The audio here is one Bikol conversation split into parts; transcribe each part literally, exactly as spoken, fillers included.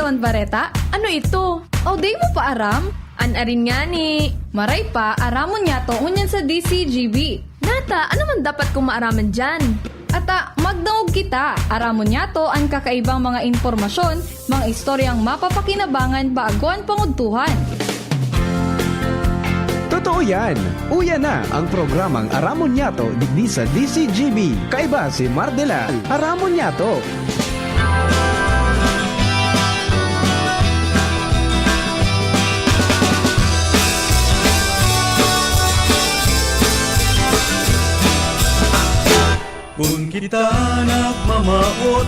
Bareta? Ano ito? O, di mo pa aram? An arin ngani. Maray pa, aramon niyato ngunyan sa D C G B. Nata, ano man dapat kong maaraman diyan? Ata, magdangog kita. Aramon niyato an kakaibang mga impormasyon, mga istoryang mapapakinabangan bago an pangudtuhan. Totoo yan! Uya na ang programang Aramon Niyato digdi sa D C G B. Kaiba si Mardela. Aramon Niyato. Kun kita nagmamawot,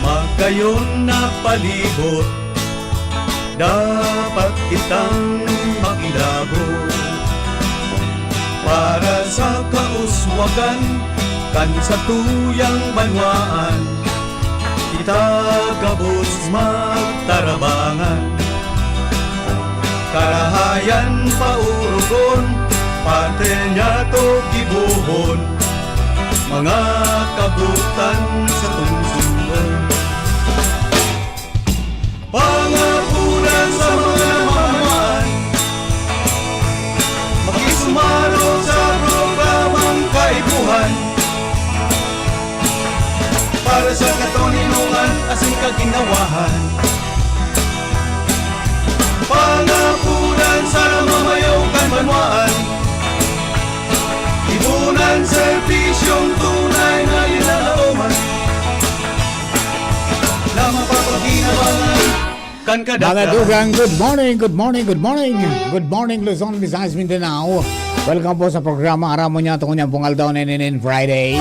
magayon na palibot, dapat kitang makilabot. Para sa kauswagan kan satuyang banwaan, kita gabos magtarabangan. Karahayan paurugon, pati niyato gibohon, mga kabutan sa tungsungon. Pangapunan sa mga namamaan, makisumaro sa programang Kaipuhan, para sa katoninongan asin kaginawahan. Pangapunan sa mamayo kan banwaan, ipunan serbisyong tunay na linalaoman, na mapapaginabangan kan Mga kadakulaan. Dugang, good morning, good morning, good morning. Good morning, Luzon, Visayas, Mindanao. Welcome po sa programa Aramon Niyato ngunyan pong aldaw na ini, Friday.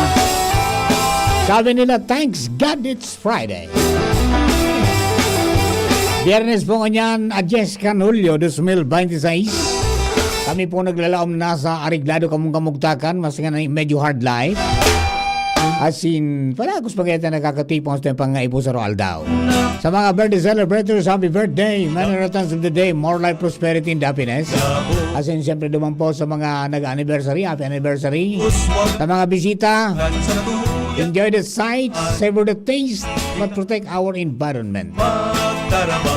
Sabi nila, "Thanks God it's Friday." Biyernes po ngunyan, a dyes kan Hulyo, dos mil bente seis. Kami po naglalaom na sa areglado kamong kamugtakan, mas nga na medyo hard life. As in, palagos pa kaya tayo nakakatipon sa pangaipo sa aldaw. Sa mga birthday celebrators, happy birthday. Many returns of the day, more life, prosperity, and happiness. As in, siyempre, duman po sa mga nag-anniversary, happy anniversary. Sa mga bisita, enjoy the sights, savor the taste, but protect our environment.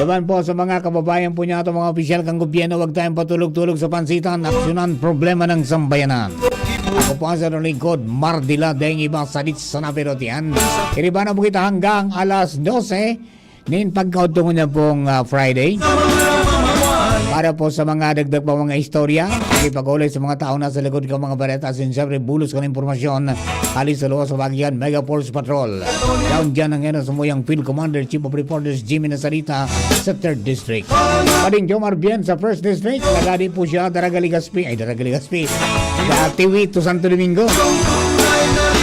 Duman po sa mga kababayan po niya, mga opisyal kan gobyerno, wag tayong patulog-tulog sa pansitan, aksyonan problema ng sambayanan. Ako po ang sa lingkod, Mardila, deng iba sa Dits sa Napirotian. Iriba na po kita hanggang alas dose nin pagkaudto niya pong, ah, Friday. Para po sa mga dagdag pa mga istorya, ipag-ulay sa mga tao na sa likod ng mga bareta, asin siyempre bulos kan impormasyon, hali sa luwas sa Bagian Mega Force Patrol. Yaon dyan ang Enos Moyang Field Commander, Chief of Reporters, Jimmy Nasarita, sa Third District. Pading Jomar Bien sa First District, nagadi po siya, Daraga Legazpi, ay, Daraga Legazpi, sa Tiwi to Santo Domingo.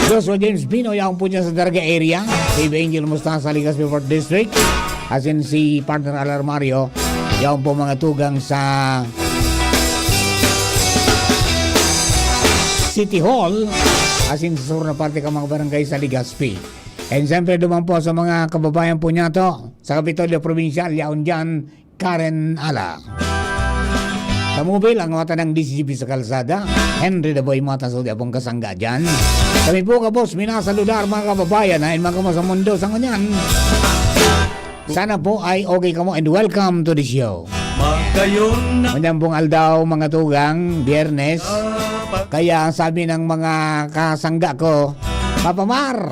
Joshua James Bino, yaon po dyan sa Daraga area. Baby Angel Mustasa, Legazpi Fourth District. Asin si Partner Alarmario, yaon po mga tugang sa City Hall. Asin sa sur na parte ka mga barangay sa Legazpi. And siyempre, duman po sa mga kababayan po niya to, sa Kapitolyo Provincial, yaon dyan, Karen Ala. Sa mobil, ang mga tanang D C G P sa kalsada, Henry the Boy Mata, sa di apong kasangga dyan. Kami po, kabos, minasaludar, mga kababayan, na mga kamo sa mundo, sa ngunyan. Sana po ay okay kamo and welcome to the show. Magayon na. Ngunyan pong aldaw, mga tugang, Biyernes. Kaya ang sabi ng mga kasangga ko, "Papa Mar,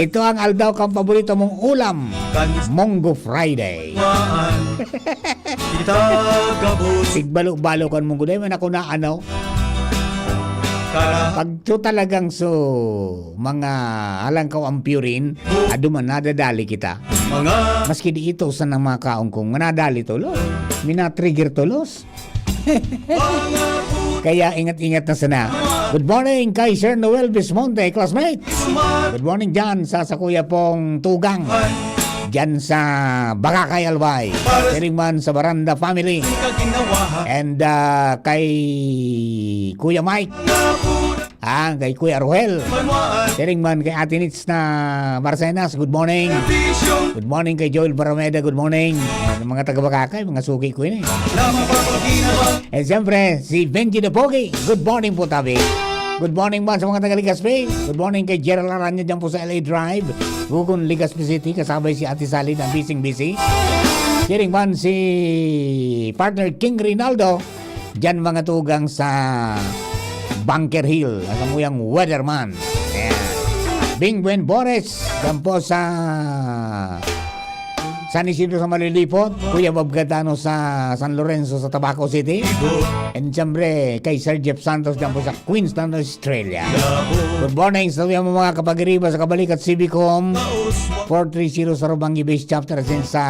ito ang aldaw kang paborito mong ulam, Munggo Friday." Kita gabos. Tigbalo-balo kan Munggo. Dahil man ako na ano, Kara- pag to talagang so, mga halangkaw ang purin, aduman, nadadali kita. Mga Maski di ito sa nang mga kaong kong, nadali tulos. Mina-trigger tulos. Kaya ingat-ingat na sana. Good morning kay Sir Noel Bismonte, classmate. Good morning dyan sa, sa kuya pong tugang. Dyan sa Bakakay, Albay. Siring man sa Baranda family. And, ah, kay Kuya Mike. Ah, kay Kuya Rohel. Siring man kay Ate Nits na Marcenas, good morning. Good morning kay Joel Barameda, good morning. Ang mga taga Bakakay, mga suki ko yun eh. And siyempre, si Benji the Pogi, good morning po, tabi. Good morning man sa mga taga Legazpi. Good morning kay Gerald Aranya dyan po sa L A Drive, Gugon, Legazpi City. Kasabay si Ate Sally na busy-busy. Siring man si partner King Rinaldo, diyan mga tugang sa Bunker Hill, ang samuyang weatherman. Ayan. Bing Buen Bores, diyan po sa San Isidro sa Malilipot, Kuya Bob Gadano sa San Lorenzo sa Tabaco City. And siyempre, kay Sir Jeff Santos diyan po sa Queensland, Australia. Good morning sa mga kapagiriba sa Kabalikat C B Com, four three zero sa Robangi Base Chapter, and sa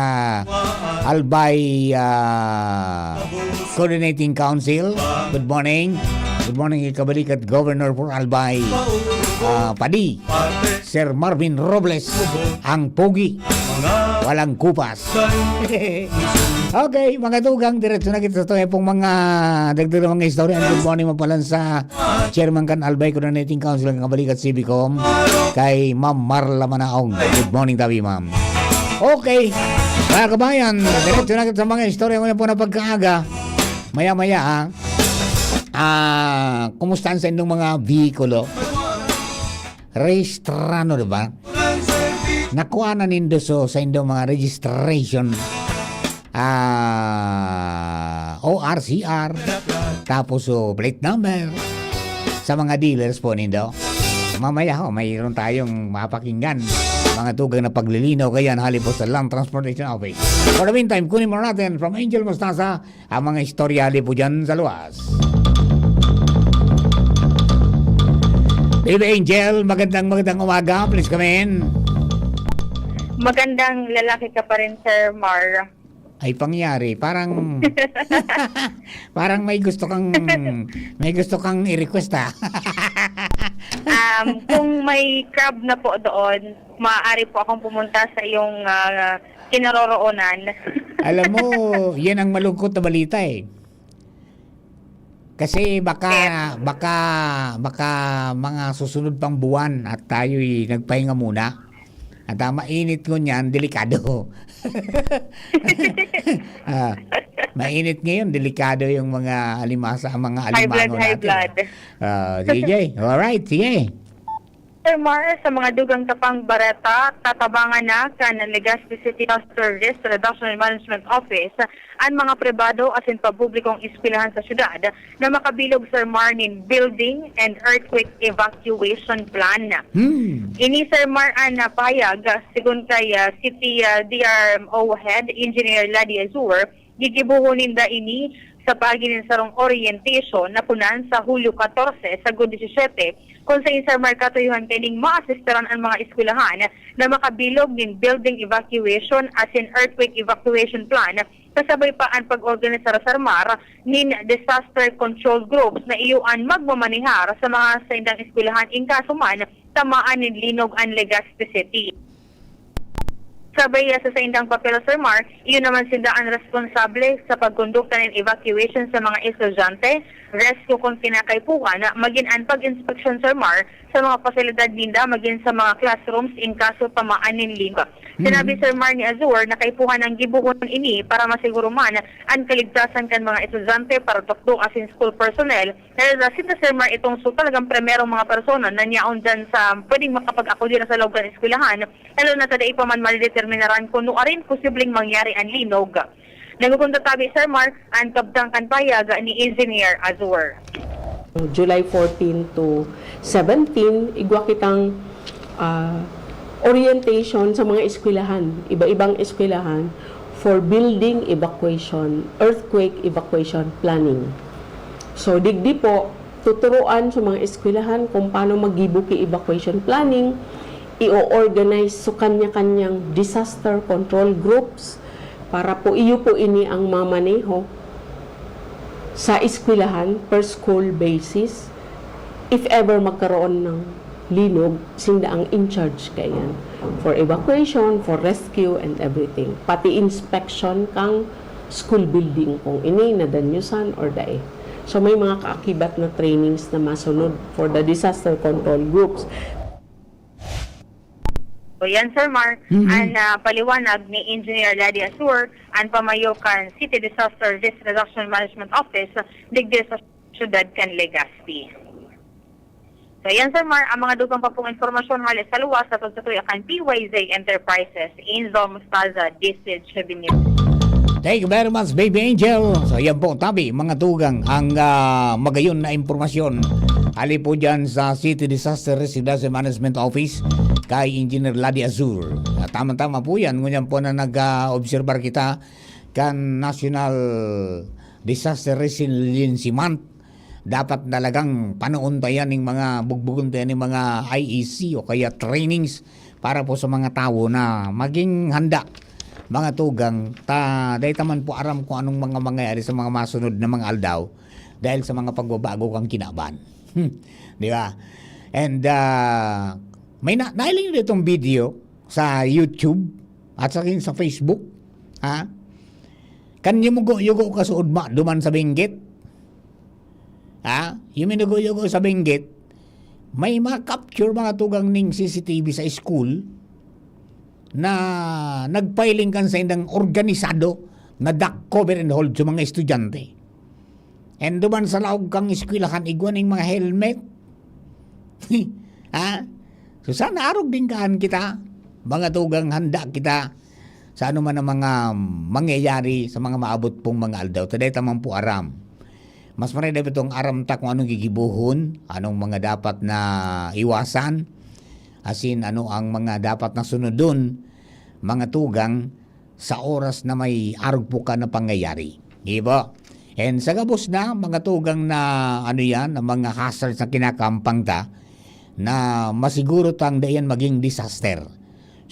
Albay, ah, Coordinating Council. Good morning. Good morning kay Kabalikat Governor for Albay, ah, Padi, Sir Marvin Robles, ang pogi. Walang kupas. Okay, mga tugang, diretso na kita sa tuya pong mga dagdag na mga istorya. And good morning, mapalan sa chairman kan Albay Coordinating Council ng Kabalikat C B Com, kay Ma'am Marla Manaong. Good morning, tabi, ma'am. Okay, mga kabayan, diretso na kita sa mga istorya ngayon po na pagkaaga. Maya-maya, ah, ah, kumusta ang sa inyong mga vehikulo? Rehistrano, di ba? Nakuha na nindo so sa inyong mga registration, ah, O R C R, tapos so plate number sa mga dealers po nindo. Mamaya ho, mayroon tayong mapakinggan, mga tugang na paglilinaw kayan hali po sa Land Transportation Office. For the meantime, kunin muna natin from Angel Mostaza ang mga istorya hali po dyan sa luwas. Baby Angel, magandang, magandang umaga. Please come in. Magandang lalaki ka pa rin, Sir Mar. Ay, pangyari. Parang, parang may gusto kang, may gusto kang i-request, ah. Um, kung may crab na po doon, maaari po akong pumunta sa iyong, ah, kinaroroonan. Alam mo, yan ang malungkot na balita, eh. Kasi baka, Yes. baka, baka mga susunod pang buwan at tayo'y nagpahinga muna. At, ah, mainit ngunyan, delikado. Ah, mainit ngayon, delikado yung mga alimasa, mga High blood, alimango high natin. blood. Ah, sige. Alright, sige. Sir Mar, sa mga dugang Tapang Bareta, tatabangan na kan Legazpi City Disaster Risk Reduction and Management Office an mga pribado asin pampublikong eskwelahan sa syudad na makabilog, Sir Mar, nin building and earthquake evacuation plan. Hmm. Ini, Sir Mar, an, ah, pahayag, ah, segun kay, ah, City, ah, D R M O Head Engineer Ladi Azur, gigibohon ninda ini sa paagi nin sarong orientation na kunan sa Hulyo katorse sagkod disisiyete, kun saen, Sir Mar, katuyuhan kaining maasistiran an mga eskwelahan na makabilog nin building evacuation asin earthquake evacuation plan, kasabay pa an pag-organisar, Sir Mar, nin disaster control groups na iyo an magmamanehar sa mga saindang eskwelahan in kaso man tamaan nin linog an Legazpi City. Sabay sa saindang papel, Sir Mar, iyo naman sinda an responsable sa pagkondukta nin evacuation sa mga estudyante, rescue kun kinakaipuhan, magin an pag-inspeksyon, Sir Mar, sa mga pasilidad ninda, magin sa mga classrooms in kaso tamaan nin linog. Mhm. Sinabi, Sir Mar, ni Azur na kaipuhan ang gibohon ini para masiguro man an kaligtasan kan mga estudyante, paratukdo asin school personnel, dahil sa sinda, Sir Mar, itong so talagang primerong mga persona na niyaon dyan sa pwedeng makapag-akudir sa loob kan eskwelahan, lalo na ta dai pa man madedeterminaran kun nuarin posibleng mangyari an linog. Nagkukunta tabi, Sir Mar, an kabtang kan pahayag ni Engineer Azur. July fourteen to seventeen, igwa kitang, ah, orientation sa mga eskwelahan, iba-ibang eskwelahan, for building evacuation, earthquake evacuation planning. So, digdi po, tuturuan sa mga eskwelahan kung paano maggibo ki evacuation planning, i-organize so kanya-kanyang disaster control groups para po iyo po ini ang mamaneho sa eskwelahan per school basis. If ever magkaroon ng linog, sinda ang in charge kaiyan for evacuation, for rescue, and everything. Pati inspection kang school building, kung ini nadanyusan or dai. So, may mga kaakibat na trainings na masunod for the disaster control groups. So, yan, Sir Mar, Mhm. an, ah, paliwanag ni Engineer Ladi Asur, an pamayo kan City Disaster Risk Reduction Management Office, digdi sa siyudad kan Legazpi. So, yan, Sir Mar, ang mga dugang pa pong impormasyon hale sa luwas sa pagtatuya kan P Y Z Enterprises in Zone Mostaza, District Chavin. Thank you very much, Baby Angel. So, yan po, tabi, mga tugang, ang ah, magayon na impormasyon. Hali po dyan sa City Disaster Risk Reduction Management Office kay Engineer Ladi Azur. At tama-tama po yan. Ngunyan po na nag-obserbar kita kan National Disaster Resiliency Month. Dapat talagang panoon pa yan ning mga bugbugon pa yan ning mga I E C o kaya trainings para po sa mga tawo na maging handa, mga tugang, ta dai ta man po aram kung anong mga mangyayari sa mga masunod na mga aldaw dahil sa mga pagbabago kang kinaban. Di ba? And ah, may na, nailing nyo itong video sa YouTube at sa, sa Facebook, ha? Kan yumugo-yugo ka sa ugma, duman sa Benguet. Ha? Yung minugo-yugo sa Benguet, may mga capture, mga tugang ning C C T V sa school na nagpiling kan sa indang organisado na duck cover and hold sa mga estudyante. And duman sa laog kang eskwelahan, igwa ning mga helmet. Ha? So sana arog din kaan kita, mga tugang, handa kita sa ano man ang mga mangyayari sa mga maabot pong mga aldaw. Taday ta man po aram. Mas maray dapat itong aram ta kung anong gigibuhon, anong mga dapat na iwasan, asin ano ang mga dapat na sunodon, mga tugang, sa oras na may arog po ka na pangyayari. Di ba? And sa gabos na, mga tugang na ano yan, na mga hazards na kinakampang ta, na masiguro tang dai yan maging disaster.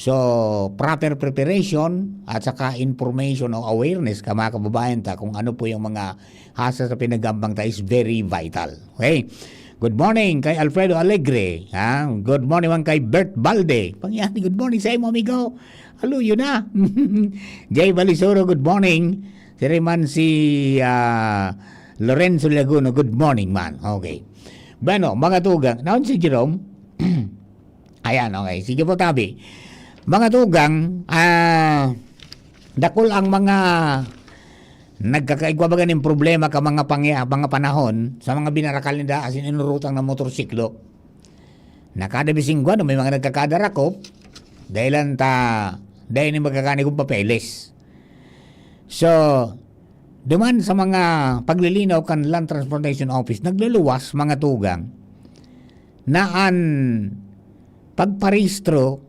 So, proper preparation at saka information o awareness ka, mga kababayan ta, kung ano po yung mga hazards na pinagambang ta is very vital. Okay? Good morning kay Alfredo Alegre. Ha? Good morning man kay Bert Balde. Pangyari, good morning sa imo, amigo. Alo, yun na. Jay Balisoro, good morning. Si Reman, si ah, Lorenzo Laguno, good morning man. Okay. Bueno, mga tugang. Naon si Jerome? Ayan, okay. Sige po, tabi. Mga tugang, ah, dakul ang mga nagkakaigwa baga nin problema ka mga pangya-, mga panahon sa mga binarakal ninda, asin inurutang na motorsiklo. Na kada bising gwano, may mga nagkakadarakop, dahilan ta, dahil ni magkakani kong papeles. So, duman sa mga paglilinaw kan Land Transportation Office, nagluluwas mga tugang na an pagparehistro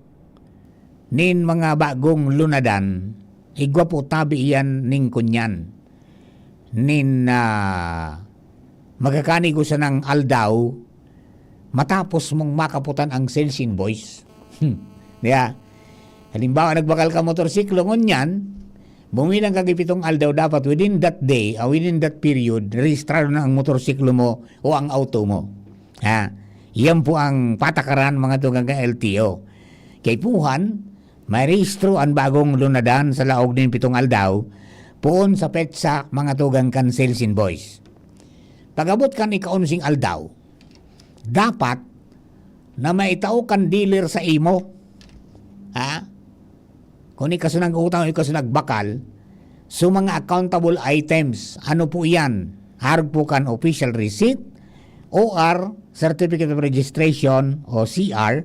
nin mga bagong lunadan, igwa po tabi iyan nin kunyan. Nin, ah, magkakani ko sanang aldaw, matapos mong makaputan ang sales invoice. Hmm. Di ba? Halimbawa, nagbakal ka motorsiklo, ngunyan, bumilang ka pitong aldaw, dapat within that day, o within that period, rehistrado na ang motorsiklo mo o ang auto mo. Ha? Yan po ang patakaran, mga tugang, kan L T O. Kaipuhan, may rehistro an bagong lunadan sa laog nin pitong aldaw, poon sa petsa, mga tugang, kan sales invoice. Pag-abot kan ika-onseng aldaw, dapat na maitao kan dealer sa imo. Ha? Kung ika so nag-utang o ika so nagbakal, so mga accountable items, ano po iyan? Harog po kan official receipt, O R, Certificate of Registration o C R,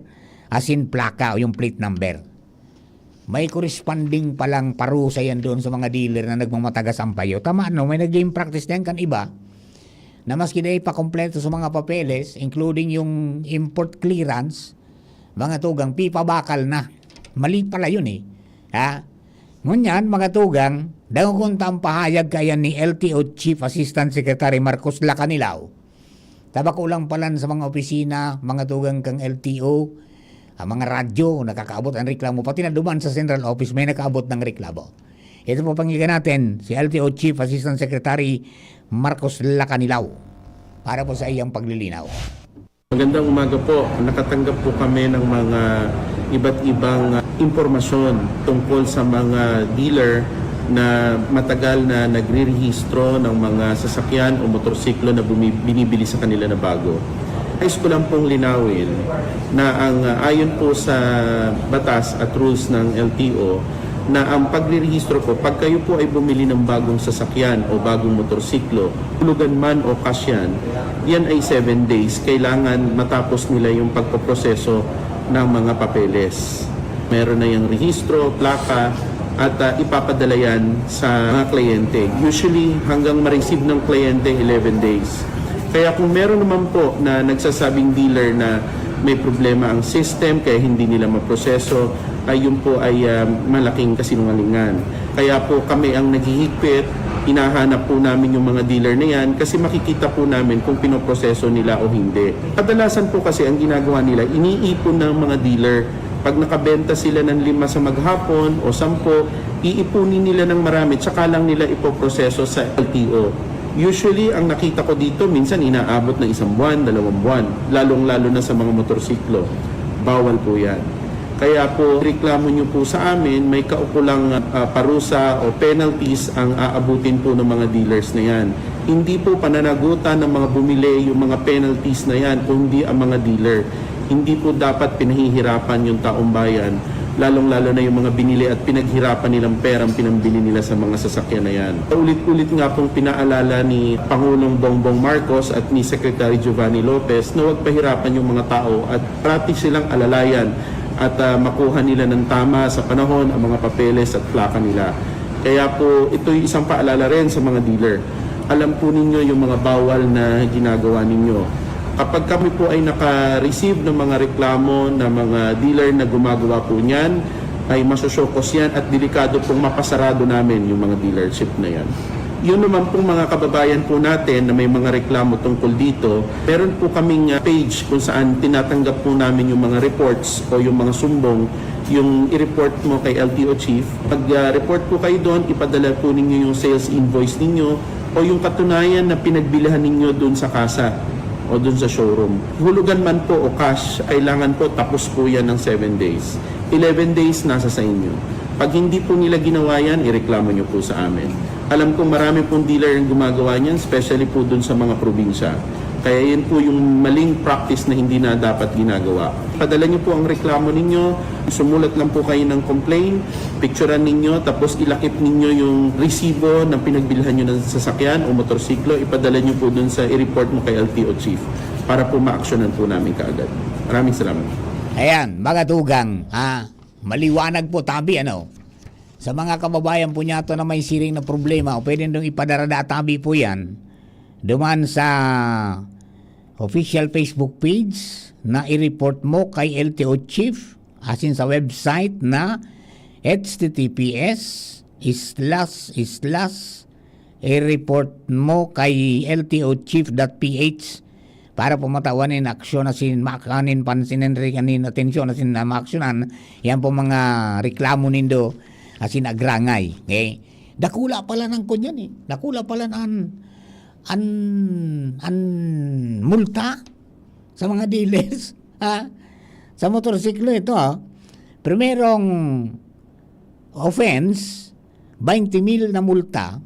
asin plaka o yung plate number. May corresponding palang parusa yan doon sa mga dealer na nagmamatagas ang payo. Tama, no? May naging practice na yan kan iba na maski dai pa kompleto sa mga papeles, including yung import clearance, mga tugang, pipabakal na. Mali pala yun eh. Ha? Ngunyan, mga tugang, dangogon ta ang pahayag kaya ni L T O Chief Assistant Secretary Marcos Lacanilao. Tabako lang palan sa mga opisina, mga tugang kan L T O, ang mga radyo, nakakaabot ang reklamo, pati na duman sa central office, may nakaabot ng reklamo. Ito po, pakinggan natin si L T O Chief Assistant Secretary Marcos Lacanilao para po sa iyang paglilinaw. Magandang umaga po. Nakatanggap po kami ng mga iba't ibang, ah, impormasyon tungkol sa mga dealer na matagal na nagrerehistro ng mga sasakyan o motorsiklo na bumi-, binibili sa kanila na bago. Nais ko lang pong linawin na ang, ah, ayon po sa batas at rules ng L T O, Na ang pagrerehistro po, pag kayo po ay bumili ng bagong sasakyan o bagong motorsiklo, hulugan man o cash yan, yan ay seven days. Kailangan matapos nila yung pagpoproseso ng mga papeles. Meron na yung rehistro, plaka, at ah, ipapadala yan sa mga kliyente. Usually, hanggang ma-receive ng kliyente, eleven days. Kaya kung meron naman po na nagsasabing dealer na may problema ang system kaya hindi nila maproseso, ay yun po ay ah, malaking kasinungalingan. Kaya po kami ang naghihigpit, hinahanap po namin yung mga dealer na yan kasi makikita po namin kung pinoproseso nila o hindi. Kadalasan po kasi ang ginagawa nila, iniipon ng mga dealer. Pag nakabenta sila ng lima sa maghapon o sampo, iipunin nila ng marami tsaka lang nila ipoproseso sa L T O. Usually, ang nakita ko dito, minsan inaabot ng isang buwan, dalawang buwan, lalong-lalo na sa mga motorsiklo. Bawal po yan. Kaya po, reklamo nyo po sa amin, may kaukulang ah, parusa o penalties ang aabutin po ng mga dealers na yan. Hindi po pananagutan ng mga bumili yung mga penalties na yan, kundi ang mga dealer. Hindi po dapat pinahihirapan yung taong bayan, lalong-lalo na yung mga binili at pinaghirapan nilang perang pinambili nila sa mga sasakyan na yan. Ulit-ulit nga pong pinaalala ni Pangulong Bongbong Marcos at ni Secretary Giovanni Lopez na huwag pahirapan yung mga tao at parati silang alalayan at ah, makuha nila ng tama sa panahon ang mga papeles at plaka nila. Kaya po, ito'y isang paalala rin sa mga dealer. Alam po ninyo yung mga bawal na ginagawa ninyo. Kapag kami po ay naka-receive ng mga reklamo ng mga dealer na gumagawa po niyan, ay masoshokos yan at delikado pong mapasarado namin yung mga dealership na yan. Yun naman pong mga kababayan po natin na may mga reklamo tungkol dito, meron po kaming ah, page kung saan tinatanggap po namin yung mga reports o yung mga sumbong, yung i-report mo kay L T O chief. Pag ah, report po kayo doon, ipadala po ninyo yung sales invoice ninyo o yung katunayan na pinagbilihan ninyo doon sa kasa o doon sa showroom. Hulugan man po o cash, kailangan po tapos po yan ng seven days. Eleven days nasa sa inyo. Pag hindi po nila ginawa yan, ireklamo nyo po sa amin. Alam kong marami pong dealer ang gumagawa niyan, especially po doon sa mga probinsya. Kaya yan po yung maling practice na hindi na dapat ginagawa. Padala nyo po ang reklamo ninyo, sumulat lang po kayo ng complaint, picturean ninyo, tapos ilakip ninyo yung resibo ng pinagbilhan nyo ng sasakyan o motorsiklo, ipadala nyo po doon sa i-report mo kay L T O chief para po maaksyonan po namin kaagad. Maraming salamat. Ayan, mga tugang, ha? Maliwanag po, tabi, ano? Sa mga kababayan po niyato na may siring na problema, o pwede nitong ipadarada, tabi po yan. Duman sa official Facebook page na i-report mo kay L T O Chief, asin sa website na H T T P S slash slash i-report mo kay L T O chief dot P H para po matawan nin aksyon asin makanin pansin nin rin kanin atensyon asin na maaksyonan yan po mga reklamo nindo asin agrangay. Okay? Dakula pala ng kunyan eh. Dakula pala ng an, an multa sa mga dealers. Ha? Sa motorsiklo ito ha. Primerong offense, twenty mil na multa,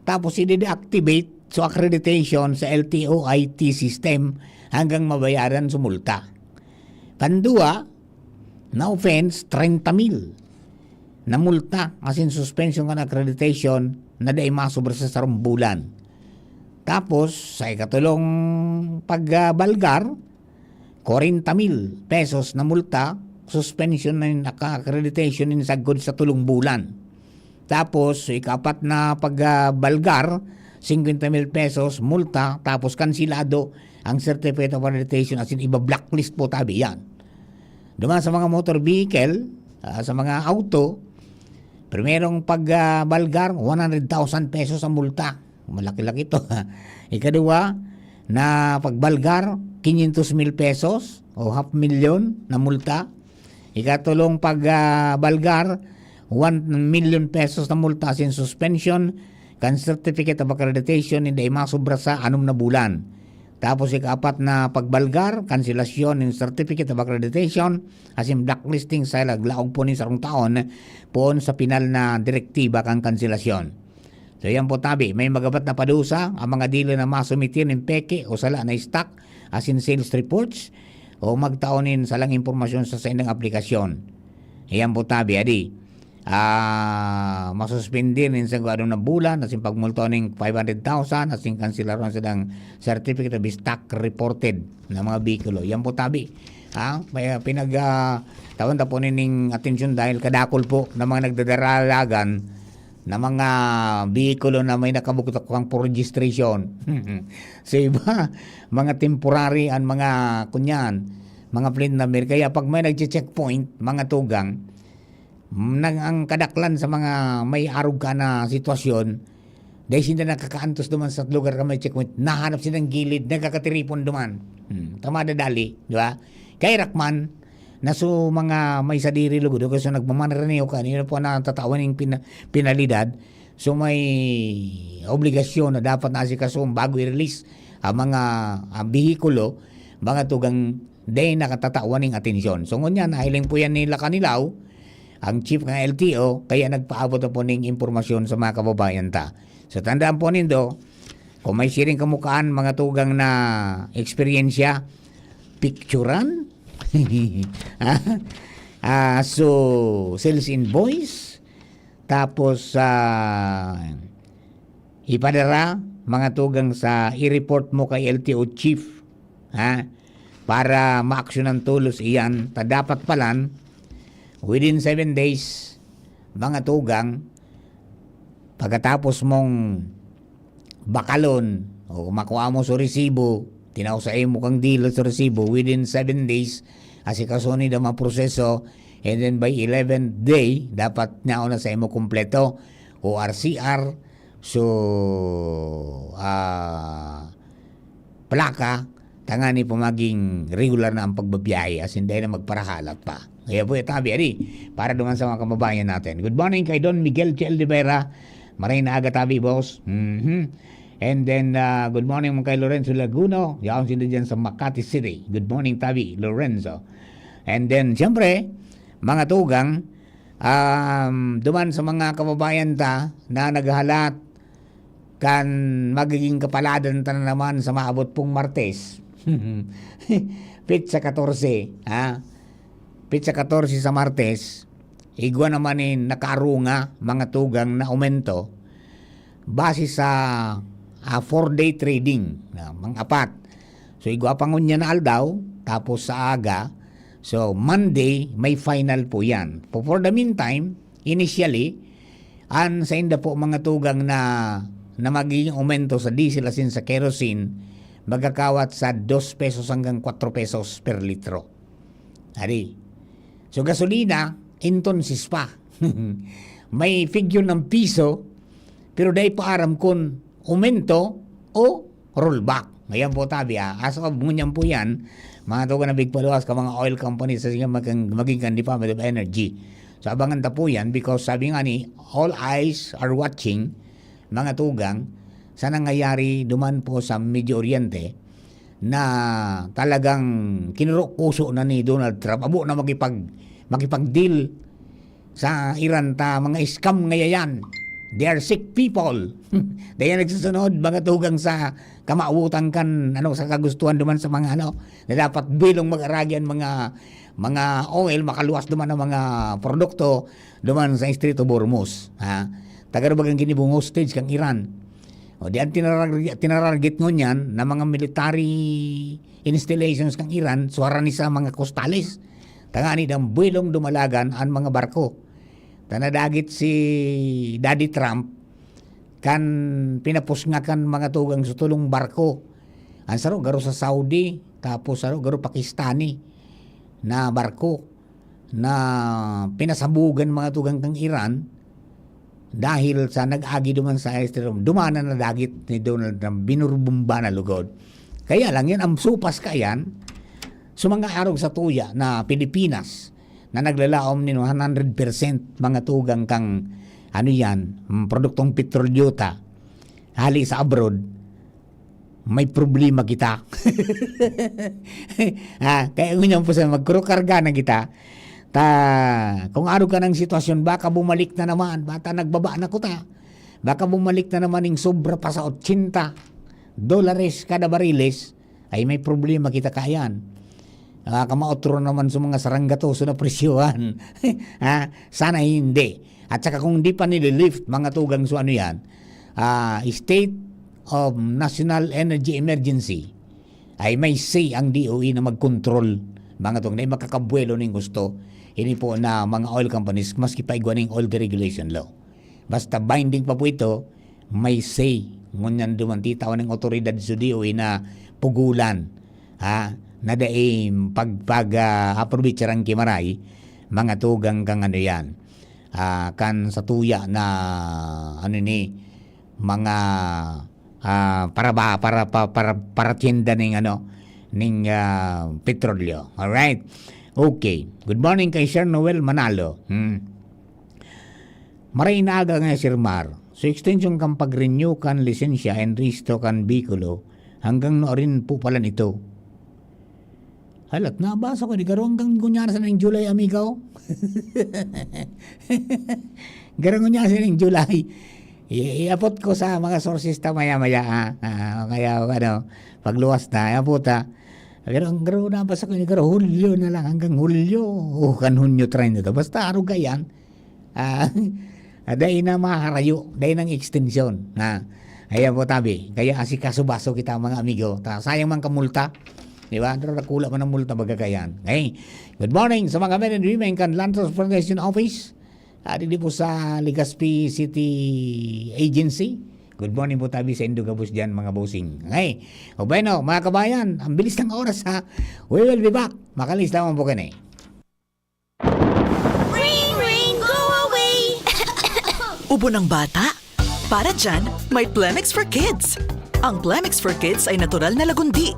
tapos i-deactivate so accreditation sa L T O I T system hanggang mabayaran so multa. Pandua na offense, treinta mil na multa asin suspension kan accreditation na dai masobra sa sarong bulan. Tapos, sa ikatulong pagbalgar, kwarenta mil pesos na multa, suspension na yung naka-accreditation in sagkod sa tulong bulan. Tapos, ikapat na pagbalgar, singkwenta mil pesos multa, tapos kansilado ang certificate of accreditation, as in, iba-blacklist po tabi yan. Duman sa mga motor vehicle, ah, sa mga auto, primerong pagbalgar, one hundred thousand pesos ang multa. Malaki-laki to. Ikaduwa, na pagbalgar, quinientos mil pesos o half million na multa. Ikatulong pagbalgar, one million pesos na multa asin suspension kan certificate of accreditation na dai masobra sa anom na bulan. Tapos ikaapat na pagbalgar, kanselasyon nin certificate of accreditation asin blacklisting sa laglaog po nin sarong taon poon sa pinal na direktiba kan kanselasyon. So, yan po tabi, may magabat na padusa ang mga dealer na masumitir nin peke o sala na stock asin sales reports o magtao nin salang impormasyon sa saindang aplikasyon. Yan po tabi, adi. ah, masuspindi nin sagwadong na bulan, asin pagmulto nin five hundred thousand, asin kanselaron sa dang certificate of stock reported na mga bihikulo. Yan po tabi. Ha? May, ah, pinag, ah, tawan ta po nining atensyon dahil kadakol po na mga nagdadaralagan na mga bihikulo na may nakabugtak pang registration. So iba, mga temporary an mga kunyan, mga plate number. Kaya pag may nagche-checkpoint, mga tugang, nang ang kadaklan sa mga may arog ka na sitwasyon, dahil sinda nakakaantos duman sa lugar na may checkpoint, nahanap silang gilid, nagkakatiripon duman. Hmm, tama dadali, di ba? Kaya rakman, na so mga may sadiri lugod, o so nagmamaneho ka, yun po na tatawan yung pina-, penalidad, so may obligasyon na dapat na asikaso bago i-release ang mga, ang bihikulo, mga tugang day nakatatawan ning atensyon. So, ngunyan, nahiling po yan ni Lacanilaw, ang chief ng L T O, kaya nagpaabot na po ning impormasyon sa mga kababayan ta. So, tandaan po nindo, kung may siring kamukaan, mga tugang na eksperyensya, picturan, ha? Ah, so, sales invoice, tapos, ah, ipadara, mga tugang sa i-report mo kay L T O chief, ha? Para maaksyonan tolos iyan, ta dapat palan, within seven days, mga tugang, pagkatapos mong bakalon o makua mo sa resibo, tinao sa imo kang dealer sa resibo, within seven days, asikaso ni ang mga proseso, and then by eleventh day, dapat nao na sa imo kompleto, O R C R, so, ah, plaka, tangani po maging regular na ang pagbabiyahe, as in, dahil na magparahalat pa. Kaya po, itabi, ari, para duman sa mga kababayan natin. Good morning kay Don Miguel Chel de Vera. Maray na aga, tabi, boss. Mhm. And then, ah, good morning mo kay Lorenzo Laguno. Yaon sila dyan sa Makati City. Good morning, tabi, Lorenzo. And then, siyempre, mga tugang, um, duman sa mga kababayan ta na naghahalat kan magiging kapaladan ta na naman sa maabot pong Martes. Petsa katorse, ha? Petsa katorse sa Martes, igwa naman nin nakaarunga, mga tugang na aumento base sa, ah, four-day trading, na mga apat. So, igwa pa ngunyan na aldaw, tapos sa aga. So, Monday, may final po yan. For, for the meantime, initially, an sainda po mga tugang na, na magiging aumento sa diesel asin sa kerosene, magkakawat sa dos pesos hanggang kwatro pesos per litro. Ari. So, gasolina, entonces pa. May figure ng piso, pero dai pa aram kun aumento o rollback. Ayan po, tabi, ah. As of ngunyan po yan, mga tugang na bigpaluwas ka mga oil companies sa sige maging, maging kan Department of Energy. So, abangan ta po yan because sabi nga ni, all eyes are watching, mga tugang, sa nangyayari duman po sa Medio Oriente na talagang kinurukuso na ni Donald Trump. Abo na makipag-, makipag-deal sa Iran ta mga scam ngaya yan. They are sick people. Dai yan nagsusunod, mga tugang sa kamawotan kan, ano, sa kagustuhan duman sa mga, ano, na dapat bilong mag-aragi an mga, mga oil, makaluwas duman ang mga produkto duman sa Estreito of Hormuz, ha? Taga bagang ginibong hostage kang Iran. O, di ang tinarag-, tinararget ngunyan na mga military installations kang Iran, suwara ni sa mga kostales. Tangani dang buwelong dumalagan an mga barko. Ta nadagit si Daddy Trump kan pinapusnga kan mga tugang sa tulong barko. Ang saro garo sa Saudi, tapos saro garo Pakistani na barko na pinasabugan mga tugang kang Iran dahil sa nag-agi duman sa Estreito. Duman na nadagit ni Donald Trump, binurbumba na lugod. Kaya lang yan, ang supas ka yan, sa mga arog sa tuya na Pilipinas, na naglalaom nin one hundred percent mga tugang kang, ano yan, mm, produktong petrolyo ta, hali sa abroad, may problema kita. Ah, kaya ngunyan po sa magkurukarga na kita, ta, kung ano ka ng sitwasyon, baka bumalik na naman, baka nagbaba na kuta, baka bumalik na naman yung sobra pa sa ochenta dolares kada bariles, ay may problema kita kayan. Nakakamaotro naman sa mga saranggatoso na presyohan. Ha? Sana hindi. At saka kung di pa nililift, mga tugang, so ano yan, ah, state of national energy emergency, ay may say ang D O E na magkontrol, mga tugang, na makakabuelo ning gusto. Ini po na mga oil companies, maski pa igwa ning oil deregulation law. Basta binding pa po ito, may say. Ngunyan duman titawan ng otoridad sa D O E na pugulan, ha, na dai pag, pag, ah, aprovechar ang kimaray, mga tugang, kang ano yan, ah, kan sa tuya na, ano ni, mga, ah, para ba, para, pa, para, para tienda ning, ano, ning, ah, petrolyo. Alright. Okay. Good morning kay Sir Noel Manalo. Hmm. Maray na aga nga, Sir Mar. So, extension kan pag-renew kan lisensya and rehistro kan behikulo hanggang nuarin po pala nito. Halat, nabasa ko, di garo hanggang kunyari sa ning July, amigo. Garo kunyari sa ning July. I-, iapot ko sa mga sources ta maya-maya, ha? Ah, kaya, ano, pagluwas na, iapot, ha? Pero ang garo nabasa ko, ni garo, Hulyo na lang, hanggang Hulyo. O, kan Hunyo treinta to. Basta, aruga yan. Ah, dai na makakarayo, dai nang extension, ha. Ayan po, tabi. Kaya asikaso-baso kita, mga amigo. Ta, sayang man ka multa, di ba? Pero nakula man ang multa, baga kayan. Hey, good morning sa mga men and women kan Land Transportation Office. Ah, digdi po sa Legazpi City Agency. Good morning po, tabi, sa indo gabos dyan, mga bossing. Hey, o bueno, mga kabayan, ang bilis ng oras, ha. We will be back. Makalis lamang po kini. Ring, ring, go away! Ubo ng bata? Para dyan, may Plemex for Kids. Ang Plemex for Kids ay natural na lagundi.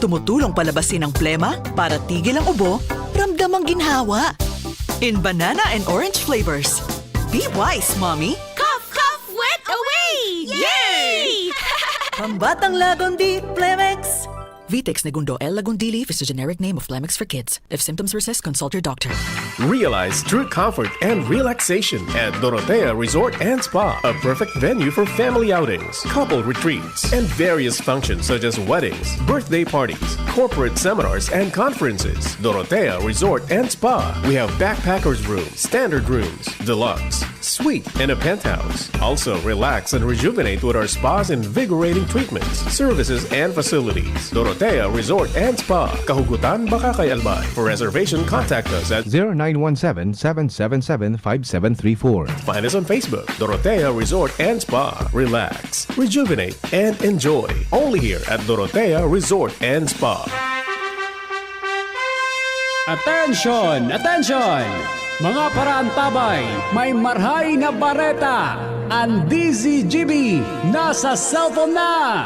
Tumutulong palabasin ang plema para tigil ang ubo, ramdam ang ginhawa. In banana and orange flavors. Be wise, mommy! Cough, cough, wet away! Yay! Pambatang lagundi, Plemex! Vitex Negundo L. Lagundili is the generic name of Plemex for kids. If symptoms persist, consult your doctor. Realize true comfort and relaxation at Dorotea Resort and Spa, a perfect venue for family outings, couple retreats, and various functions such as weddings, birthday parties, corporate seminars, and conferences. Dorotea Resort and Spa. We have backpackers room, standard rooms, deluxe, suite, and a penthouse. Also, relax and rejuvenate with our spa's invigorating treatments, services, and facilities. Dorotea Resort and Spa, Kahugutan, Bacacay, Albay. For reservation, contact us at zero nine one seven, seven seven seven, five seven three four. Find us on Facebook, Dorotea Resort and Spa. Relax, rejuvenate, and enjoy. Only here at Dorotea Resort and Spa. Attention! Attention! Mga paraantabay, may marhay na bareta! An D Z G B nasa cellphone na!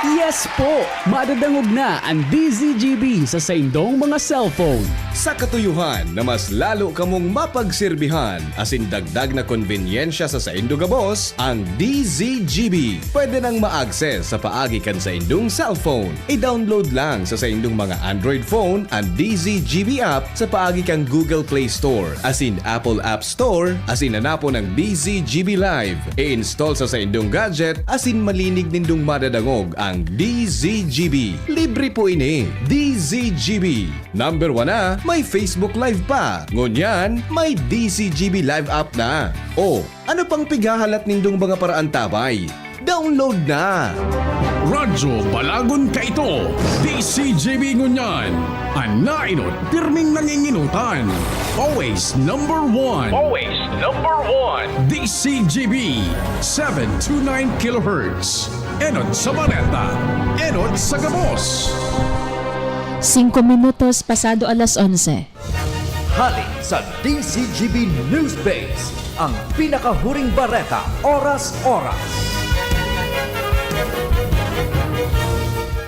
Yes po! Madadangog na an D Z G B sa saindong mga cellphone. Sa katuyohan na mas lalo kamong mapagserbihan asin dagdag na konbenyensya sa saindo gabos, ang D Z G B pwede nang ma-access sa paagi kan saindong cellphone. I-download lang sa saindong mga Android phone an D Z G B app sa paagi kan Google Play Store asin Apple App Store asin hanapon ang D Z G B Live. I-install sa saindong gadget asin malinig nindong madadangog ang D Z G B. Libre po ini. D Z G B. Number one na, may Facebook Live pa. Ngunyan, may D Z G B Live app na. O, ano pang pighahalat nindong mga paraantabay? Download na! Radyo Balagon Kaito, D C G B ngunyan. An nainot, pirming nanginginotan. Always number one. Always number one. D C G B, seven two nine kilohertz. Enot sa Bareta, enot sa Gabos. Singko minutos pasado alas onse. Hali sa D Z G B News Base, ang pinakahuring bareta, oras-oras.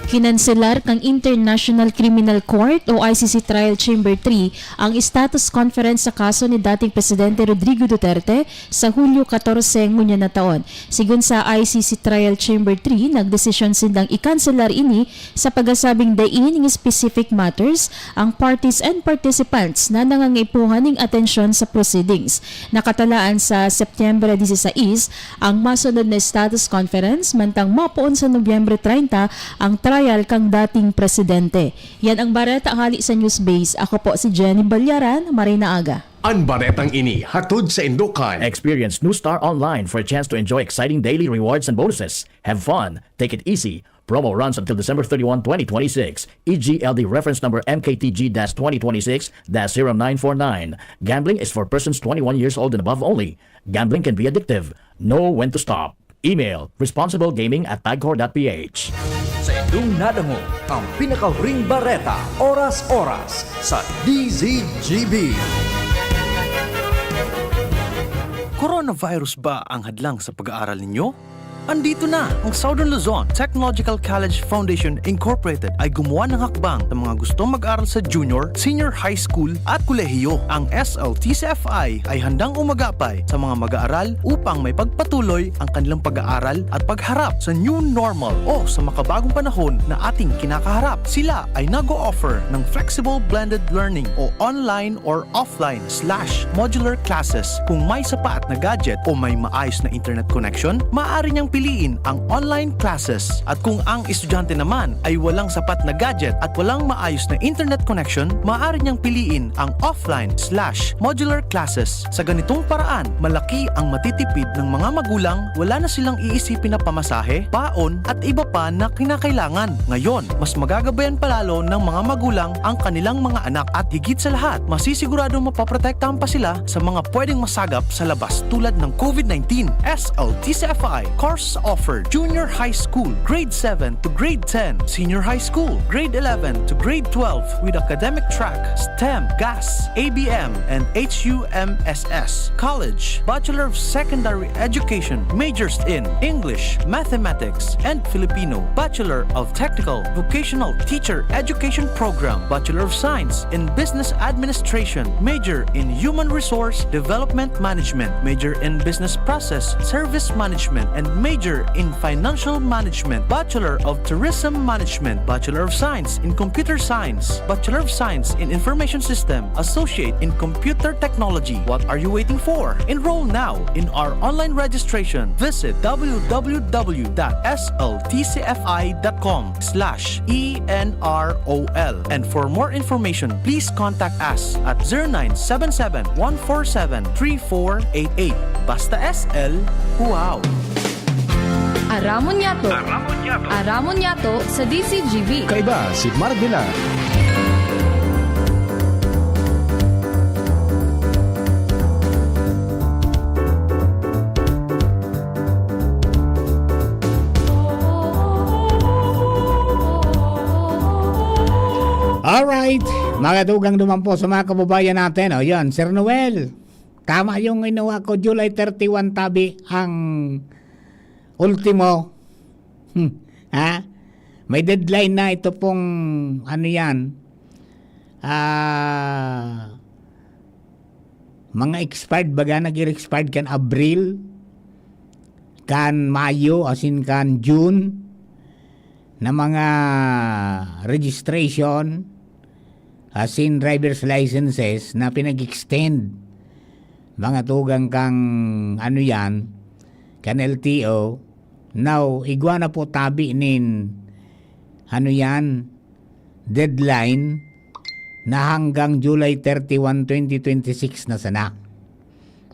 Kinanselar kan International Criminal Court o I C C Trial Chamber three ang status conference sa kaso ni dating Presidente Rodrigo Duterte sa Hulyo katorse ngunyan na taon. Sigon sa I C C Trial Chamber three, nagdesisyon sindang ikanselar ini sa pagkasabing dai ning specific matters ang parties and participants na nangangaipuhan ning atensyon sa proceedings. Nakatalaan sa Setyembre disisais ang masunod na status conference, mantang mapoon sa Nobyembre treinta ang trial kan dating presidente. Yan ang bareta hali sa Newsbase. Ako po si Jenny Ballaran. Maray na aga. An baretang ini hatod sa Indokan. Experience New Star Online for a chance to enjoy exciting daily rewards and bonuses. Have fun. Take it easy. Promo runs until December thirty-one, twenty twenty-six. E G L D reference number M K T G dash twenty twenty-six dash zero nine four nine. Gambling is for persons twenty-one years old and above only. Gambling can be addictive. Know when to stop. Email, responsiblegaming at pagcor dot p h. Sa indong nadangog ang pinakahuring bareta, oras-oras, sa D Z G B. Coronavirus ba ang hadlang sa pag-aaral ninyo? Andito na! Ang Southern Luzon Technological College Foundation Incorporated ay gumawa ng hakbang sa mga gustong mag-aral sa junior, senior high school at kolehiyo. Ang S L T C F I ay handang umagapay sa mga mag-aaral upang may pagpatuloy ang kanilang pag-aaral at pagharap sa new normal o sa makabagong panahon na ating kinakaharap. Sila ay nag-o-offer ng flexible blended learning o online or offline slash modular classes. Kung may sapat na gadget o may maayos na internet connection, maaari niyang piliin ang online classes. At kung ang estudyante naman ay walang sapat na gadget at walang maayos na internet connection, maaari niyang piliin ang offline slash modular classes. Sa ganitong paraan, malaki ang matitipid ng mga magulang, wala na silang iisipin na pamasahe, baon, at iba pa na kinakailangan. Ngayon, mas magagabayan pa lalo ng mga magulang ang kanilang mga anak at higit sa lahat, masisiguradong mapoprotektahan pa sila sa mga pwedeng masagap sa labas tulad ng COVID nineteen. S L T C F I course offered: Junior High School, Grade seven to Grade ten, Senior High School, Grade eleven to Grade twelve, with academic track, STEM, GAS, A B M, and H U M S S. College, Bachelor of Secondary Education, majors in English, Mathematics, and Filipino. Bachelor of Technical Vocational Teacher Education Program, Bachelor of Science in Business Administration, major in Human Resource Development Management, major in Business Process Service Management, and major in Financial Management, Bachelor of Tourism Management, Bachelor of Science in Computer Science, Bachelor of Science in Information System, Associate in Computer Technology. What are you waiting for? Enroll now in our online registration. Visit w w w dot s l t c f i dot com slash e n r o l. And for more information, please contact us at zero nine seven seven, one four seven, three four eight eight. Basta S L, wow! Aramon Yato. Aramon Yato. Aramon Yato sa D Z G B. Kaiba si Marvela. Alright, mga tugang duman po sa mga kababayan natin. O, yun, Sir Noel. Tama yung inuha ko, July thirty-one tabi ang ultimo. Hmm. Ha? May deadline na ito pong, ano yan, ah, mga expired, baga nag-expired kan Abril, kan Mayo, asin kan June, na mga registration, asin driver's licenses na pinag-extend, mga tugang kang, ano yan, kan L T O. Now, igwa na po tabi nin, ano yan, deadline na hanggang July thirty-one, twenty twenty-six na sana.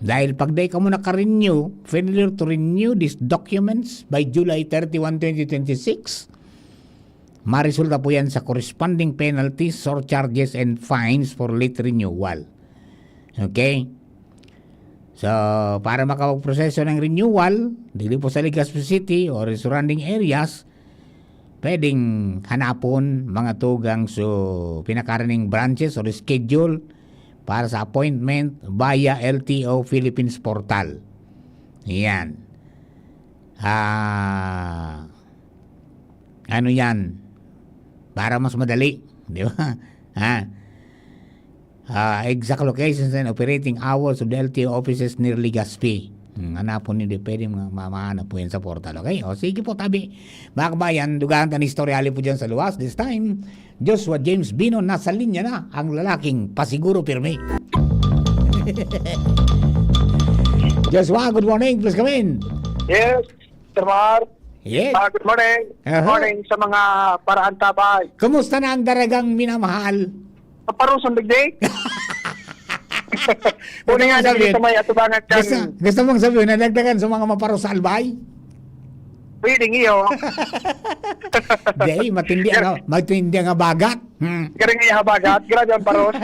Dahil pag dai kamo naka-renew, failure to renew these documents by July thirty-one, twenty twenty-six, maresulta po yan sa corresponding penalties, surcharges, and fines for late renewal. Okay? So, para makapagproseso ng renewal, dili po sa Legazpi City or surrounding areas, pwedeng hanapon, mga tugang, so, pinakaraning branches or schedule para sa appointment via L T O Philippines portal. Yan. Ah, ano yan? Para mas madali, di ba? Ha? Ah, exact locations and operating hours of the L T O offices near Legazpi. Hmm, hanapon niyo, di pwede ma-, ma-, mahanap po yan sa portal, okay? O, sige po, tabi. Mga kabayan, dugahan ta ni istorya, hali po dyan sa luwas. This time, Joshua James Bino, nasa linya na ang lalaking pasiguro pirmi. Joshua, good morning. Please come in. Yes, Sir Mar. Yes. Ah, good morning. Aha. Morning sa mga parahan tabay. Kumusta na ang daragang minamahal? Paparoson digdi? Kundi nga, sabihin, sa may atubangan kan gusto, gusto mong sabihin, nadagdagan sa mga maparo sa albay? Pwede niyo. Di, matindi ang, matindi ang habagat. Hmm. Galing niya habagat. Grabe ang paros.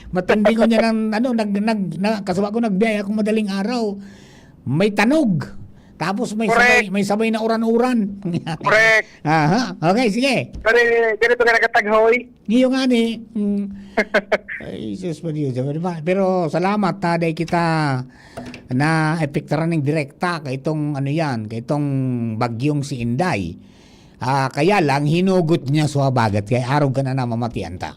Matindi ko niya ng, ano, nag, nag, na, kasama ko nagbiyaya akong madaling araw. May tanog. Tapos may sabay, may sabay na uran-uran. Correct. Aha. Okay, sige. Pero ganito ka nakataghoy. Iyo nga ni. Mm. Ay, sus, pa Diyos, di ba? Pero salamat, ha, dahil kita na epektaran ng direkta kaitong ano yan, kaitong bagyong si Inday. Ah, kaya lang, hinugot niya sa habagat, kaya arog ka na namamatian ta.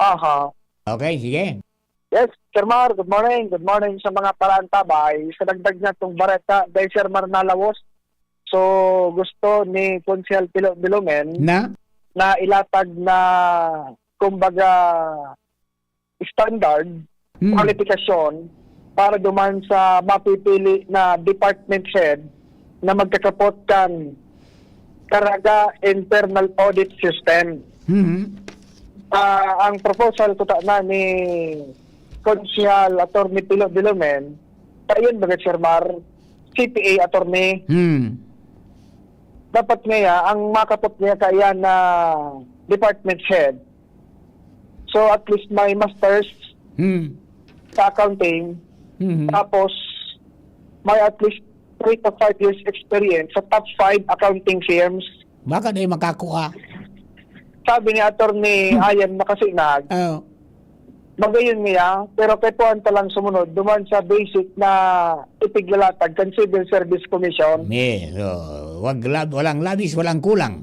Aha. Okay, sige. Yes, Sir Mar, good morning. Good morning sa mga paraantabay. Sa dagdag na itong bareta, dahil Sir Mar nalawos, so gusto ni Konsehal Pilo Bilumen na, na ilatag na, kumbaga, standard, hmm, kwalifikasyon para duman sa mapipili na department head na magkakapot kan Caraga Internal Audit System. Mhm. Ah, ang proposal ko ta na ni Konsehal Attorney Pilo Bilomen, kayon baga, Sir Mar, C P A attorney. Hmm. Dapat ngaya, ang makapot niya kaya na department head. So, at least may masters, hmm, sa accounting. Mhm. Tapos, may at least three to five years experience sa top five accounting firms. Baka na yung makakua. Sabi ni Attorney Ayan Makasinag, oh, magayon niya, pero kay puwan ta lang sumunod, duman sa basic na ipiglalatag kan Civil Service Commission. Yeah, so, wag lab-, walang labis, walang kulang.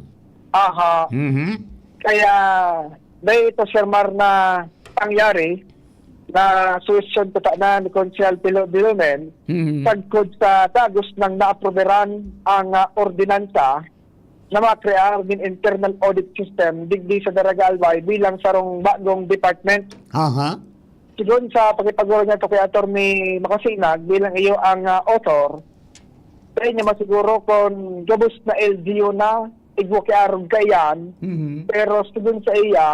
Aha. Mhm. Kaya, dahil ito, Sir Mar, na pangyari, na suwestyon ko ta na ni Konsehal Pilo Bilomen, mhm, sagkod sa dagos nang naaproberan ang, ah, ordinansa na makrear nin internal audit system digdi sa Daraga Albay bilang sarong bagong department. Aha. Sigon sa pakipaguro niya to kay Attorney Makasinag bilang iyo ang, ah, author, dai niya masiguro kon gabos na L G U na, igwa ki arog kaiyan, mhm, pero sigon sa iya,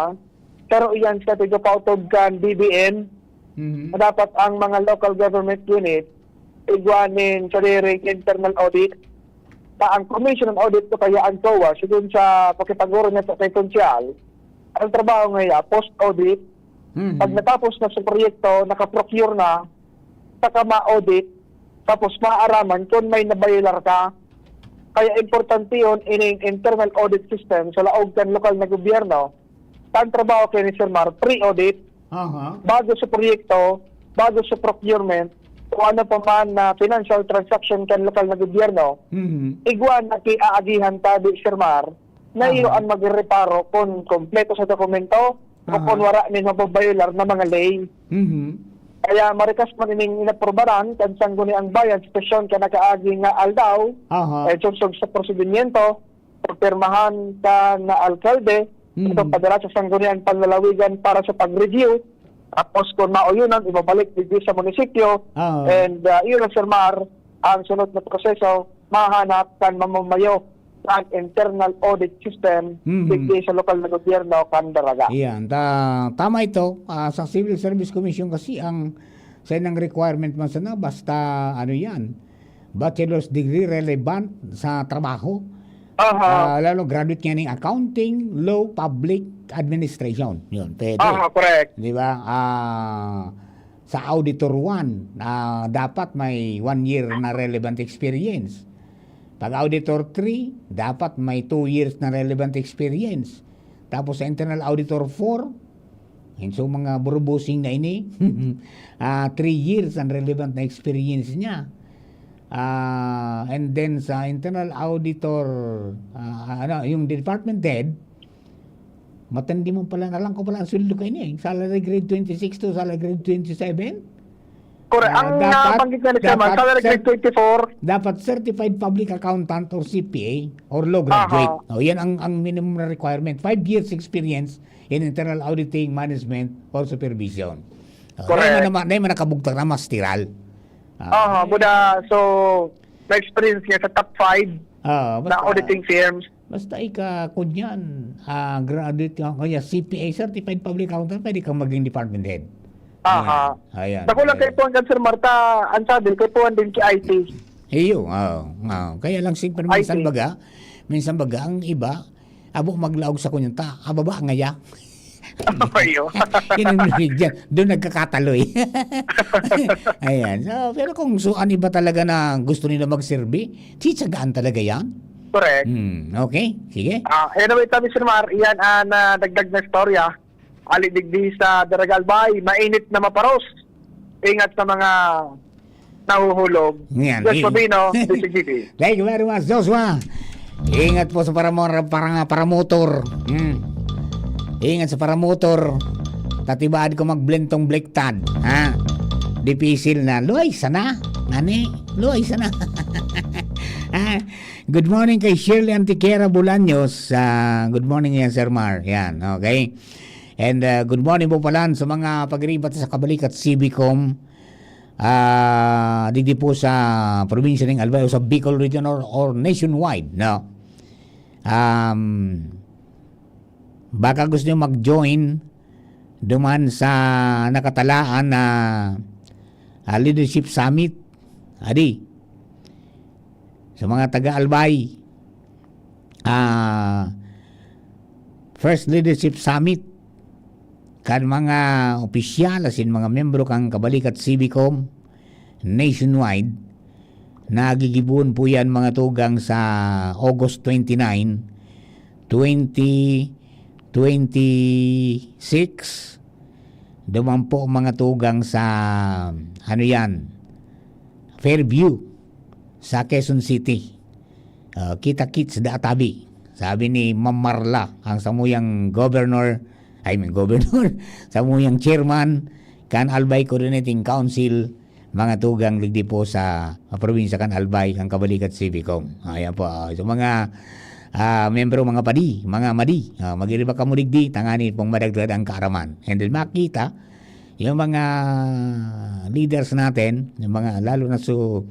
saro iyan sa tigpapautob kan B B M, mhm, na dapat ang mga local government unit igwa nin sadiring internal audit. Ta ang Commission on Audit o kaya ang COA, sigon sa pakipaguro niya sa kay Konsehal, ang trabaho niya, post-audit, mhm, pag natapos na sa proyekto, nakaprocure na, saka ma-audit, tapos maaaraman kung may nabayolar ka. Kaya importante yun, ining internal audit system sa laog kan lokal na gobyerno. Ang trabaho kay ni Sir Mar, pre-audit, aha, bago sa proyekto, bago sa procurement, o ano pa man na financial transaction kan lokal na gobyerno, mhm, igwa na ki aagihan ta, di, Sir Mar, na, aha, iyo ang magrereparo kung kompleto sa dokumento o, aha, kung wara nin mababayolar na mga ley. Mhm. Kaya marikas man ining inaprubaran kan Sangguniang Bayan sa sesyon kan nakaagi nga aldaw, aha, eh, sursog sa prosedimiento, pagpirmahan kan alkalde, hmm, ito padara sa Sangguniang Panlalawigan para sa pag-review. Tapos kung mauyunan, ibabalik digdi sa munisipyo. Ah. And, ah, iyon ang, Sir Mar, ang sunod na proseso, mahanap kan mamamayo kan internal audit system, mhm, digdi sa lokal na gobyerno kan Daraga. Iyan. Ta-, tama ito. Ah, sa Civil Service Commission kasi ang, sa inang requirement man sana, basta ano yan, bachelor's degree relevant sa trabaho. Aha. Ah, lalo graduate nga ning accounting, law, public administration. Yun, pwede. Aha, correct. Di ba? Ah, sa auditor one, ah, dapat may one year na relevant experience. Pag auditor three, dapat may two years na relevant experience. Tapos sa internal auditor four, yun, so, mga burubusing na ini, ah, three years ang relevant na experience niya. Ah, and then sa internal auditor, ah, ano, yung department head, matindi mo pala, alam ko pala ang sweldo kayo niya, eh. Salary grade twenty-six to salary grade twenty-seven. Correct. Ah, ang dapat, nabanggit nga ni Chairman, dapat salary grade cer-, twenty-four. Dapat certified public accountant or C P A or law graduate. Aha. O, yan ang, ang minimum na requirement. Five years experience in internal auditing, management, or supervision. Ah, correct. Dahil man naman, dahil man nakabugtak na masteral. Ah. Aha, buda, so, na-experience niya sa top five, ah, na basta auditing firms. Basta ika, kunyan, ah, graduate ka, kaya C P A, certified public accountant, pwede kang maging department head. Aha. Ayan. Ayan. Bako lang kaipuhan kan Sir Marta, ang sabi, kaipuhan din ki I T. Iyo, oo, oo. Kaya lang siyempre minsan I T. Baga, minsan baga ang iba, abo maglaog sa kunyang ta, ababa ngaya. Iyo. Yun ang narinig dyan. Doon nagkakataloy. Ayan. So, pero kung so, ang iba talaga na gusto nila magserbi, tsitsagaan talaga yan. Correct. Hmm, okay. Sige. Ah, anyway, sabi Sir Mar, iyan ang, ah, dagdag na istorya. Ali digdi sa Daraga Albay, mainit na maparos. Ingat sa mga nahuhulog. Yan, Joshua eh. Bino, D C G B. Thank you very much, Joshua. Ingat po sa paramor-, parang, paramotor. Hmm. Ingat sa paramotor. Tatibad ko magblentong bliktad. Ha? Dipisil na. Luay sana. Ngani? Luay sana. Ha? Good morning kay Shirley Antiquera Bolaños. Ah, good morning yan, Sir Mar. Yan, okay. And, ah, good morning po pala sa mga pagribat sa Kabalikat C B com. Ah, digdi po sa probinsya ng Albay o sa Bicol Region or, or nationwide, no? Um, baka gusto nyo mag-join duman sa nakatalaan na, ah, Leadership Summit. Adi, sa mga taga-Albay, ah, First Leadership Summit, kan mga opisyal asin mga miyembro kan Kabalikat C B com nationwide, nagigibohon po yan, mga tugang, sa August twenty-nine, twenty twenty-six. Duman po, mga tugang, sa, ano yan, Fairview, sa Quezon City. Ah, kita-kits da tabi, sabi ni Ma'am Marla, ang samuyang governor, I mean, governor, samuyang chairman kan Albay Coordinating Council, mga tugang, digdi po sa, ah, probinsya kan Albay, kan Kabalikat C B com. Ayan po, ah, so mga, ah, miyembro, mga padi, mga madi, ah, magiriba kamo digdi, tangani pong madagdag ang kaaraman. And then makita, yung mga leaders natin, yung mga, lalo na so,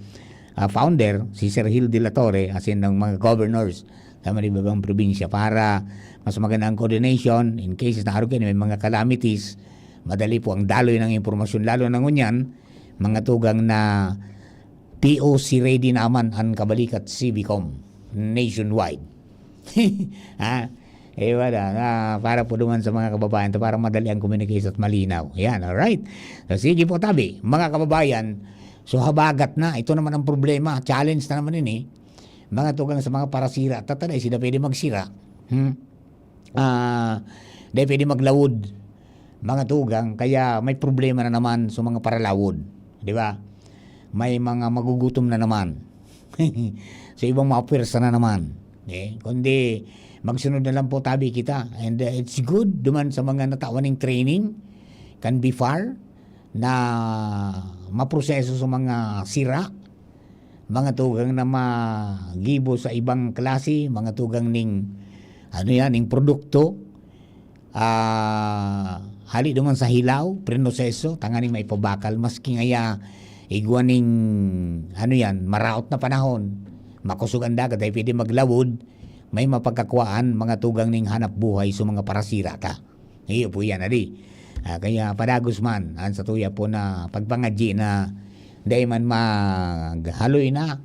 ah, founder, si Sir Gil de la Torre, asin ng mga governors sa mga ibang probinsya para mas maganda ang coordination in case na arog yan, may mga calamities, madali po ang daloy ng impormasyon, lalo na ngunyan, mga tugang na P O C ready naman ang Kabalikat C B com nationwide. Ha? Eh, wala. Ah, para po duman sa mga kababayan to, para madali ang communication at malinaw. Yan, alright. So, sige po, tabi. Mga kababayan, so habagat na. Ito naman ang problema. Challenge na naman ini. Mga tugang sa mga parasira. Tatanay, sila pwede magsira. Hmm? Ah, di pwede maglawod. Mga tugang, kaya may problema na naman sa mga paralawod. Di ba? May mga magugutom na naman. So, ibang mga pwersa na naman. Okay? Kundi, magsunod na lang po tabi kita. And, uh, it's good duman sa mga natawan ning training, kan BFAR, na maproseso sa mga sira, mga tugang na magibo sa ibang klase, mga tugang ning, ano yan, ning produkto, ah, hali duman sa hilaw, prinoseso, tanganing maipabakal, maski ngaya igwa ning, ano yan, maraot na panahon, makosog ang dagat, ay pwede maglawod, may mapagkakwaan, mga tugang ning hanap buhay sa mga parasira ta. Iyo po yan, adi. Ah, kaya padagos man, ang satuya po na pagpangadyi na dai man maghaloy na.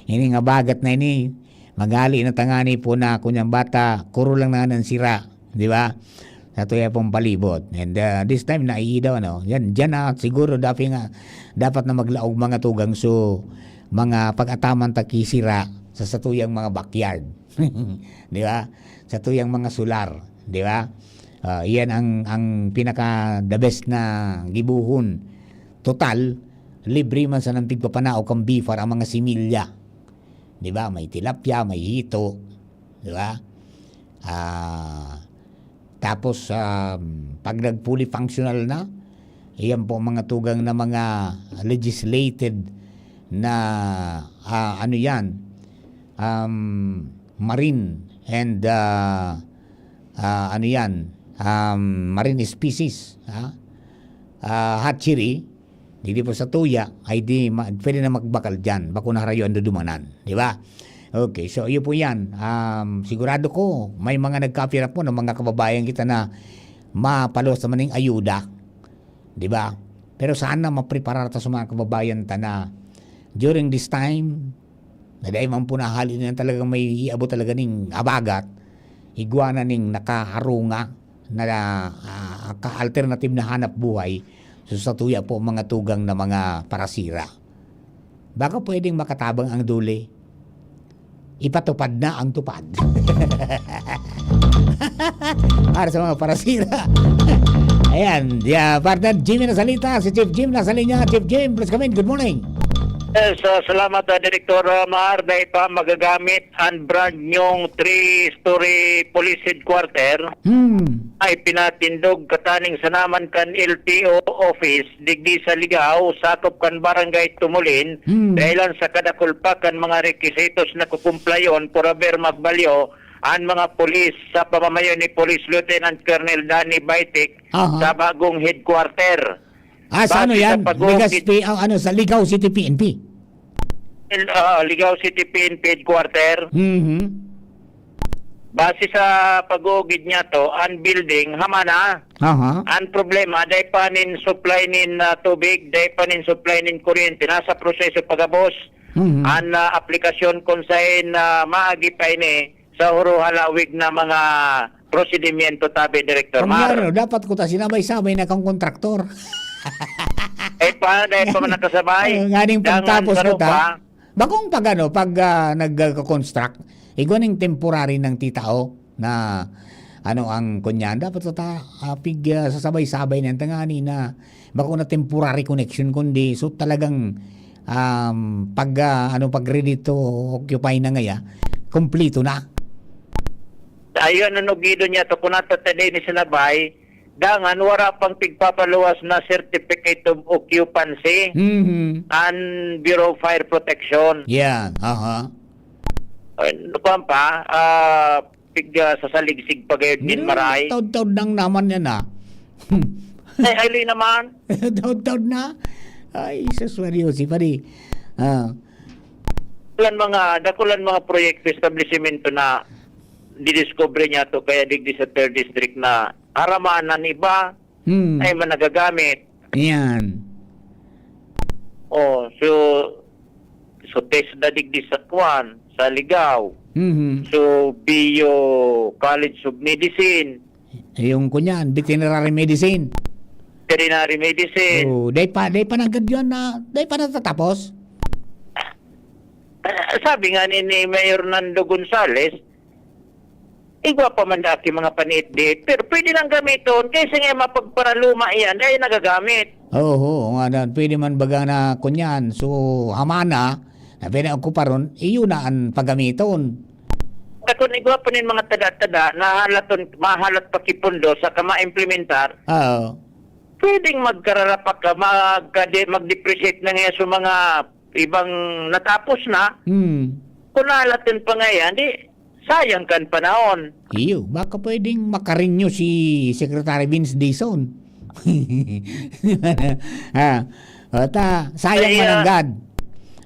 Ini nga bagat na ini, maghali na tangani po na kunyang bata, kuro lang na ang sira, di ba? Sa tuya pong palibot. And, ah, this time, naiidaw, ano? Yan, dyan na, siguro, dapat nga, dapat na maglaog mga tugang. So, mga pag-ataman ta ki sira sa satuyang mga backyard. Di ba? Satuyang mga solar. Di ba? Ah, iyan ang, ang pinaka the best na gibohon. Total, libre man sa nang pigpapanao kan BFAR ang mga similya. Di ba? May tilapia, may hito. Di ba? Ah, tapos, um, pag nag-fully functional na, iyan po mga tugang na mga legislated na, ah, ano yan, um, marine and, ah, ah, ano yan, um, marine species, ha? Ah, hatchery, digdi po sa tuya, ay di ma-, pwede na magbakal diyan, bako na harayo ang dudumanan, di ba? Okay, so iyo po yan. Um, sigurado ko, may mga nagkapira po ng mga kababayan kita na mapalos naman ng ayuda. Di ba? Pero sana mapreparar ta sa mga kababayan ta na during this time, na dai man po nahali na talagang may iabot talaga ning habagat, igwa na ning nakaharunga na, ah, ka-alternative na hanap buhay, so sa tuya po mga tugang na mga parasira. Baka pwedeng makatabang ang duli. Ipatupad na ang tupad. Para sa mga parasira. Ayan, yeah, partner, Jimmy Nasalita, si Chief Jim nasa linya. Chief Jim, please come in. Good morning. Yes, ah, salamat, ah, Direktor, ah, Mar. Dai pa magagamit ang brand nyong three-story police headquarter Hmm. ay pinatindog kataning sanaman kan L T O office digdi sa Ligao, sakop kan Barangay Tumulin, Hmm. dahilan sa kadakul pa kan mga requisitos na kukumplayon por haber magbalyo an mga pulis sa pamamayo ni Police Lieutenant Colonel Danny Baitik Aha. sa bagong headquarter. Ah, sa ano Base sa yan? pag-uukit- Legazpi, ah, ano, sa Ligao City P N P? El-, ah, Ligao City P N P headquarter. Mhm. Base sa pag-uugid niya to, ang building, hama na. Aha. Ang problema, dai pa nin supply nin, ah, tubig, dai pa nin supply nin kuryente, nasa proseso pagabos. Mhm. Ang, ah, aplikasyon kung saan, ah, maagi pa ini sa huro halawig na mga prosedimyento tabi, Direktor Mar. Kung ano, dapat ko ta sinabay-sabay na kang kontraktor. Eh, pa, dai pa man nakasabay. Oh, nganing Dangan pagtapos sa ko ta, rupa. Bakong pag ano, pag, ah, nagko-construct, igwa ning temporary ng titao na ano ang kunyan, dapat sa ta, ah, pig, ah, sasabay-sabay na tangani na bako na temporary connection, kundi so talagang, um, pag, ah, ano, pag ready to occupy na ngaya, kompleto na. Ayun, ano, gido niya to, kung natatali ni sinabay, dangan wala pang pigpapaluwas na certificate of occupancy Mhm. and Bureau of Fire Protection. Yan, aha. Ay, ano pa, pa? Ah, pig, ah, sasaligsig pa gayud nin Hmm, maray. Taod-taod nang naman yan, ah. Ay, ay, naman. Taod-taod na. Ay, Jesus Maria, si padi. Ah. Dakulan mga, dakulan mga proyekto, establisimento na didiscover niya to, kaya digdi sa third district na haramanan iba Hmm. ay managagamit. Yan. Oh, so, so TESDA digdi sa Kwan, sa Ligao. Mhm. So, Bio College of Medicine. Yung kunyan, veterinary medicine. Veterinary medicine. Oh, dai pa, dai pa nanggad yun na, dai pa natatapos? Ah, sabi nga ni, ni Mayor Nando Gonzales, igwa pa man dati mga paniit-diit, pero pwede nang gamiton, kaysa nga mapagparaluma iyan, dai nagagamit. Oo, oo nga dan. Pwede man baga na kunyan. So, hamana, na pwede okuparon, iyo na ang pagamiton. Takon igwa pa nin mga tada-tada, nahalaton, mahalat pa ki pundo sa kama implementar. Oo. Pwedeng magkararapak ka, magkade-, mag-depreciate na nga sa mga ibang natapos na. Hmm. Kung nahalaton pa nga yan, di, sayang kan panahon. Iyo, baka pwedeng makarinyo si Secretary Vince Dizon. Ah, ata, sayang Ay, ah. mananggad.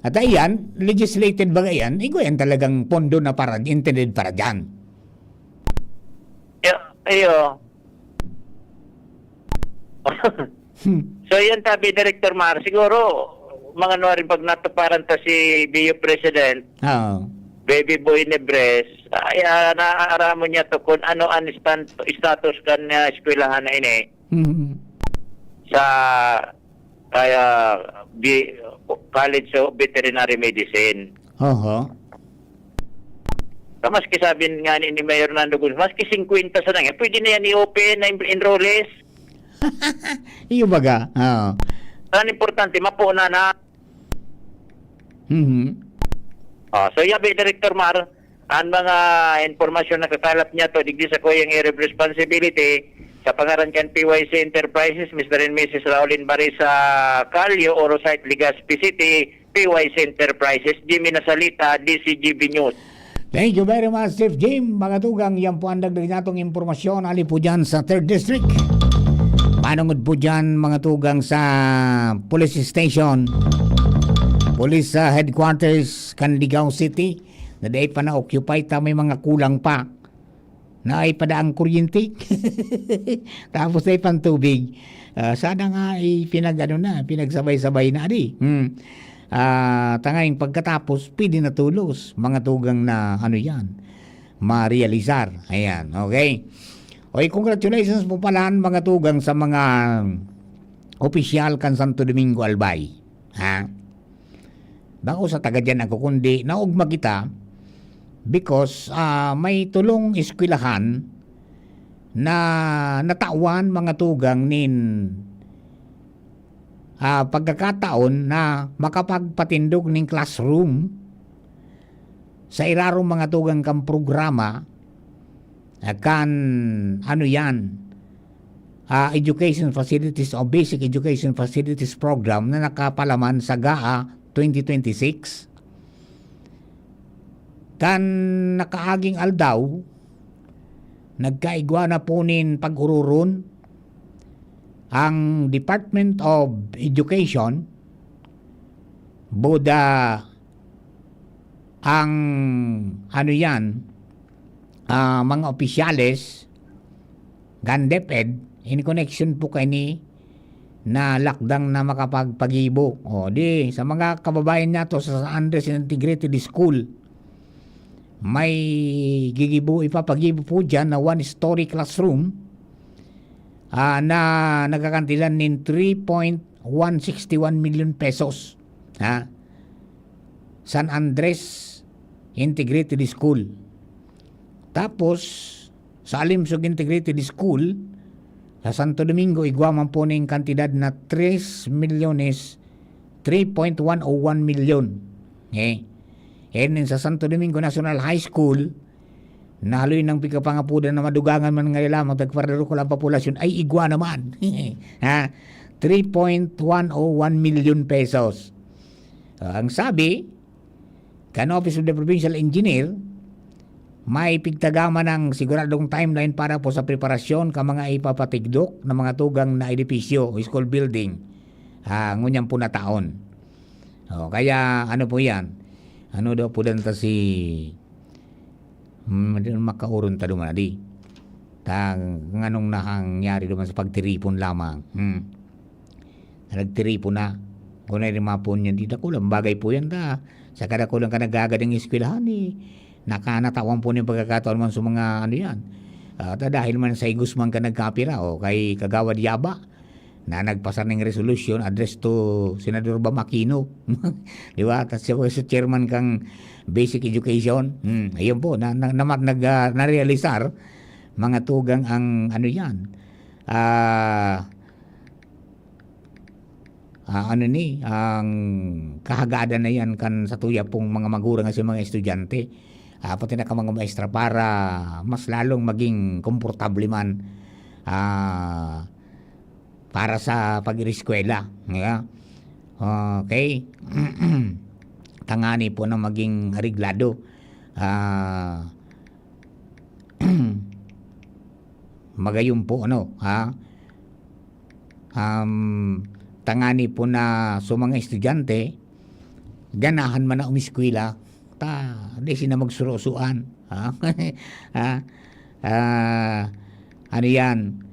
At ayan, legislated ba yan? Igo yan talagang pondo na para, intended para dyan. Iyo, iyo. Hmm. So, yan tabi, Director Mar. Siguro, mga nuwarin pag natuparan ta si Bio President, Oo. Baby Boy Nebres, ay, ah, naaaramon niya to kung ano ang stan-, status kan, ah, eskwelahan na ini Hmm. sa, kaya, bi-, College of Veterinary Medicine. Oho. Sa maski sabi nga ni, ni Mayor Nando Gonzales, maski singkwenta sana nga, pwede na yan i-open na en-, enrollees. Iyo baga, oo. Ang importante, mapunan na. Mhm. Ah, so, yabi, Director Mar, ang mga impormasyon na kakalap niya to, digdi sa kuyang area of responsibility, sa pangaran kan P Y C Enterprises, Mister and Missus Raulin Barisa Calio, Orosite, Legazpi City, P Y C Enterprises, Jimmy Nasalita, D C G B News. Thank you very much, Chief Jim. Mga tugang, yan po ang dagdag natong impormasyon. Ali po dyan sa third District. Manungod po dyan, mga tugang, sa police station, police, ah, headquarters, kan Ligao City, na dai pa na-occupy ta, may mga kulang pa. na ay padaang kuryente. Tapos ay pantubig. Ah, sana nga ay pinag-ano na, pinagsabay-sabay na, di. Hmm. Ah, tangayong pagkatapos, pwede na tulos, mga tugang na ano yan, ma-realizar. Ayan, okay. Okay, congratulations po pala, mga tugang, sa mga opisyal kan Santo Domingo, Albay. Ha? Bako sa taga diyan ako, kundi naugma kita because, ah, may tulong eskwelahan na natawan, mga tugang, nin, ah, pagkakataon na makapagpatindog nin classroom sa irarom, mga tugang, kan programa, ah, kan, ano yan, ah, education facilities o basic education facilities program na nakapalaman sa GAA twenty twenty-six. Kan nakaaging aldaw, nagkaigwa na po nin pag-ururon ang Department of Education, buda ang, ano yan, ah, mga opisyales kan DepEd in connection po kani na lakdang na makapagpagibo. O, di, sa mga kababayan nato sa San Andres Integrated School, may gigibo, ipapagibo po diyan na one-story classroom, ah, na nagkakantidad nin three point one sixty one milyon pesos. Ha? San Andres Integrated School. Tapos, sa Alimsog Integrated School, sa Santo Domingo, igwa man po ning kantidad na tres milyones, three point one oh one milyon. Eh, and then sa Santo Domingo National High School, nahaloy nang pigkapangapodan na madugangan man nga lamang tagparaduro ko lang populasyon, ay igwa naman. Ha? Three point one oh one milyon pesos. Ah, ang sabi, kan Office of the Provincial Engineer, may pigtagaman ng siguradong timeline para po sa preparasyon ka mga ipapatigdok na mga tugang na edipisyo o school building, ah, ngunyan po na taon. O, kaya ano po yan? Ano daw po dan ta si, hmm, makauron ta duman, di? Ta, nganong nangyari duman sa pagtiripon lamang? Hmm. Nagtiripon na. Kung na rin mga po niyan, di dakulang bagay po yan ta. Sa kadakulang ka nagagad ng eskwelahan, eh, nakanatawan po niya pagkakataon man sa mga ano yan. Ah, ta dahil man sa Guzman ka nagkapira, o kay Kagawad Yaba, na nagpasa ng resolution address to Senador Bam Aquino. Di ba? Tas siya po sa chairman kang Basic Education. Hmm, ayun po, na, na, na, nag, ah, narealisar, mga tugang ang ano yan. Ah, ah, ano ni, ang kahagadan na yan kan sa tuya pong mga magurang at sa mga estudyante. Ah, pati na ka mga maestra para mas lalong maging komportable man, ah, para sa pag-iriskwela, di ba? Okay. Tangani po na maging areglado. Ah, magayon po, ano, ha? Um, tangani po na sa mga estudyante, ganahan man na umiskwela, ta, di sila magsurosuan, ha? Ha? Ah, ano yan?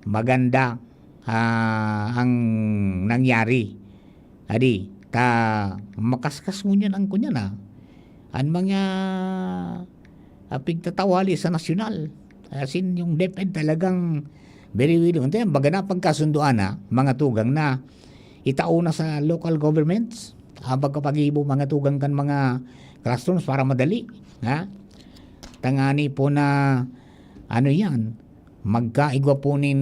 Maganda, ah, ang nangyari. Adi, ta, makaskas ngunyan ang kunyan, ah. An mga, ah, pigtatawali sa nasyonal. As in, yung DepEd talagang very willing. Ito yan, baga na pagkasunduan na, mga tugang na itao na sa local governments. Ah, pagkapagibo, mga tugang kan mga classrooms para madali. Ha? Tangani po na, ano yan, magkaigwa po nin,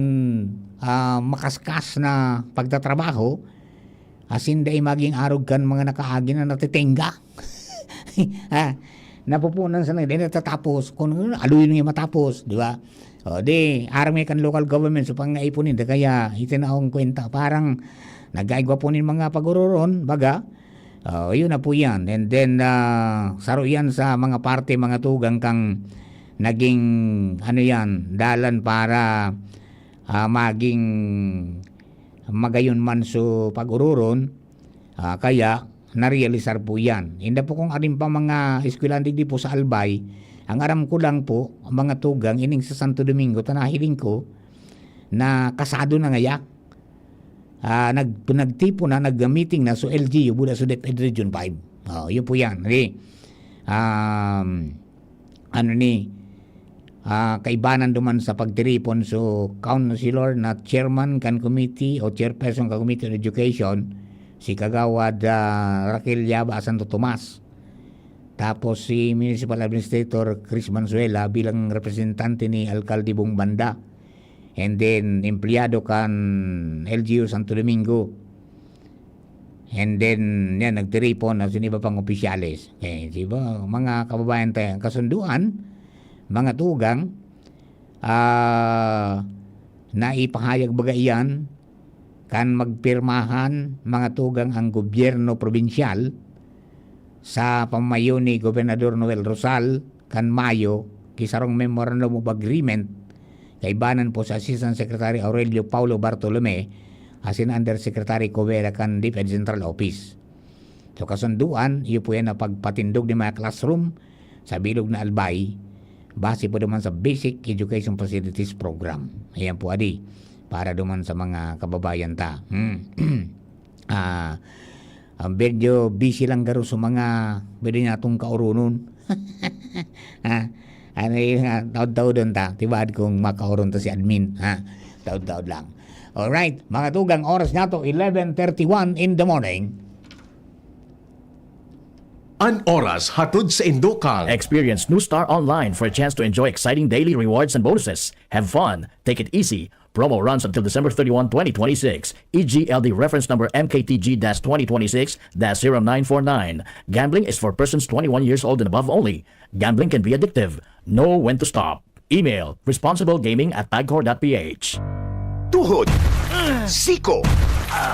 ah, makaskas na pagtatrabaho, asin dai maging arog kan mga nakaagi na natitenga. Ha? Napupunan sa nang, dai natatapos. Kung ano, aloy nga matapos, di ba? O, di, army kan local government, so pang naipon ninda, kaya itinaong kwenta, parang nagkaigwa po nin mga pag-ururon, baga, o, yun na po yan. And then, ah, saro yan sa mga parte, mga tugang kang naging, ano yan, dalan para, ah, maging magayon man so pag-ururon. Ah, kaya, narealisar po yan. Inda po kung arin pa mga eskwelahan digdi po sa Albay, Ang aram ko lang po, mga tugang, ining sa Santo Domingo, ta nahiling ko na kasado na ngaya. Ah, nag-, nagtipon na, nag-meeting na, so L G U, buda so DepEd Region five. Oh, yun po yan. Di, um, ano ni, ah, kaibanan duman sa pagtiripon, so councilor na chairman kan committee o chairperson kan Committee on Education, si Kagawad, ah, Raquel Yaba Santo Tomas. Tapos si Municipal Administrator Chris Manzuela bilang representante ni Alkalde Bong Banda. And then, empleyado kan L G U Santo Domingo. And then, yan, nagtiripon na sin iba pang opisyales. Eh, di ba, mga kababayan tayo, kasunduan, mga tugang, ah, na ipahayag baga iyan, kan magpirmahan mga tugang ang gobyerno probinsyal sa pamamayo ni Gobernador Noel Rosal kan Mayo ki sarong Memorandum of Agreement kaibanan po sa Assistant Secretary Aurelio Paulo Bartolome asin Undersecretary Covera kan DepEd Central Office. So, kasunduan, iyo po yan na pagpatindog ng mga classroom sa bilog na Albay, base po naman sa Basic Education Facilities Program. Ayan po, adi, para duman sa mga kababayan ta. Hmm. Ah, ah, medyo busy lang garo sa mga pwede natong kaurunon. Ha? Ano yung, ah, taod-taodon ta? Tibaad kung makauron ta si admin, ha? Taod-taod lang. Alright, mga tugang, oras na to, eleven thirty-one in the morning. An oras hatod sa Indokang. Experience New Star Online for a chance to enjoy exciting daily rewards and bonuses. Have fun, take it easy. Promo runs until December thirty-one, twenty twenty-six. E G L D reference number M K T G dash twenty twenty-six dash zero nine four nine. Gambling is for persons twenty-one years old and above only. Gambling can be addictive. Know when to stop. Email responsiblegaming at pagcor dot p h. Tuhod, siko,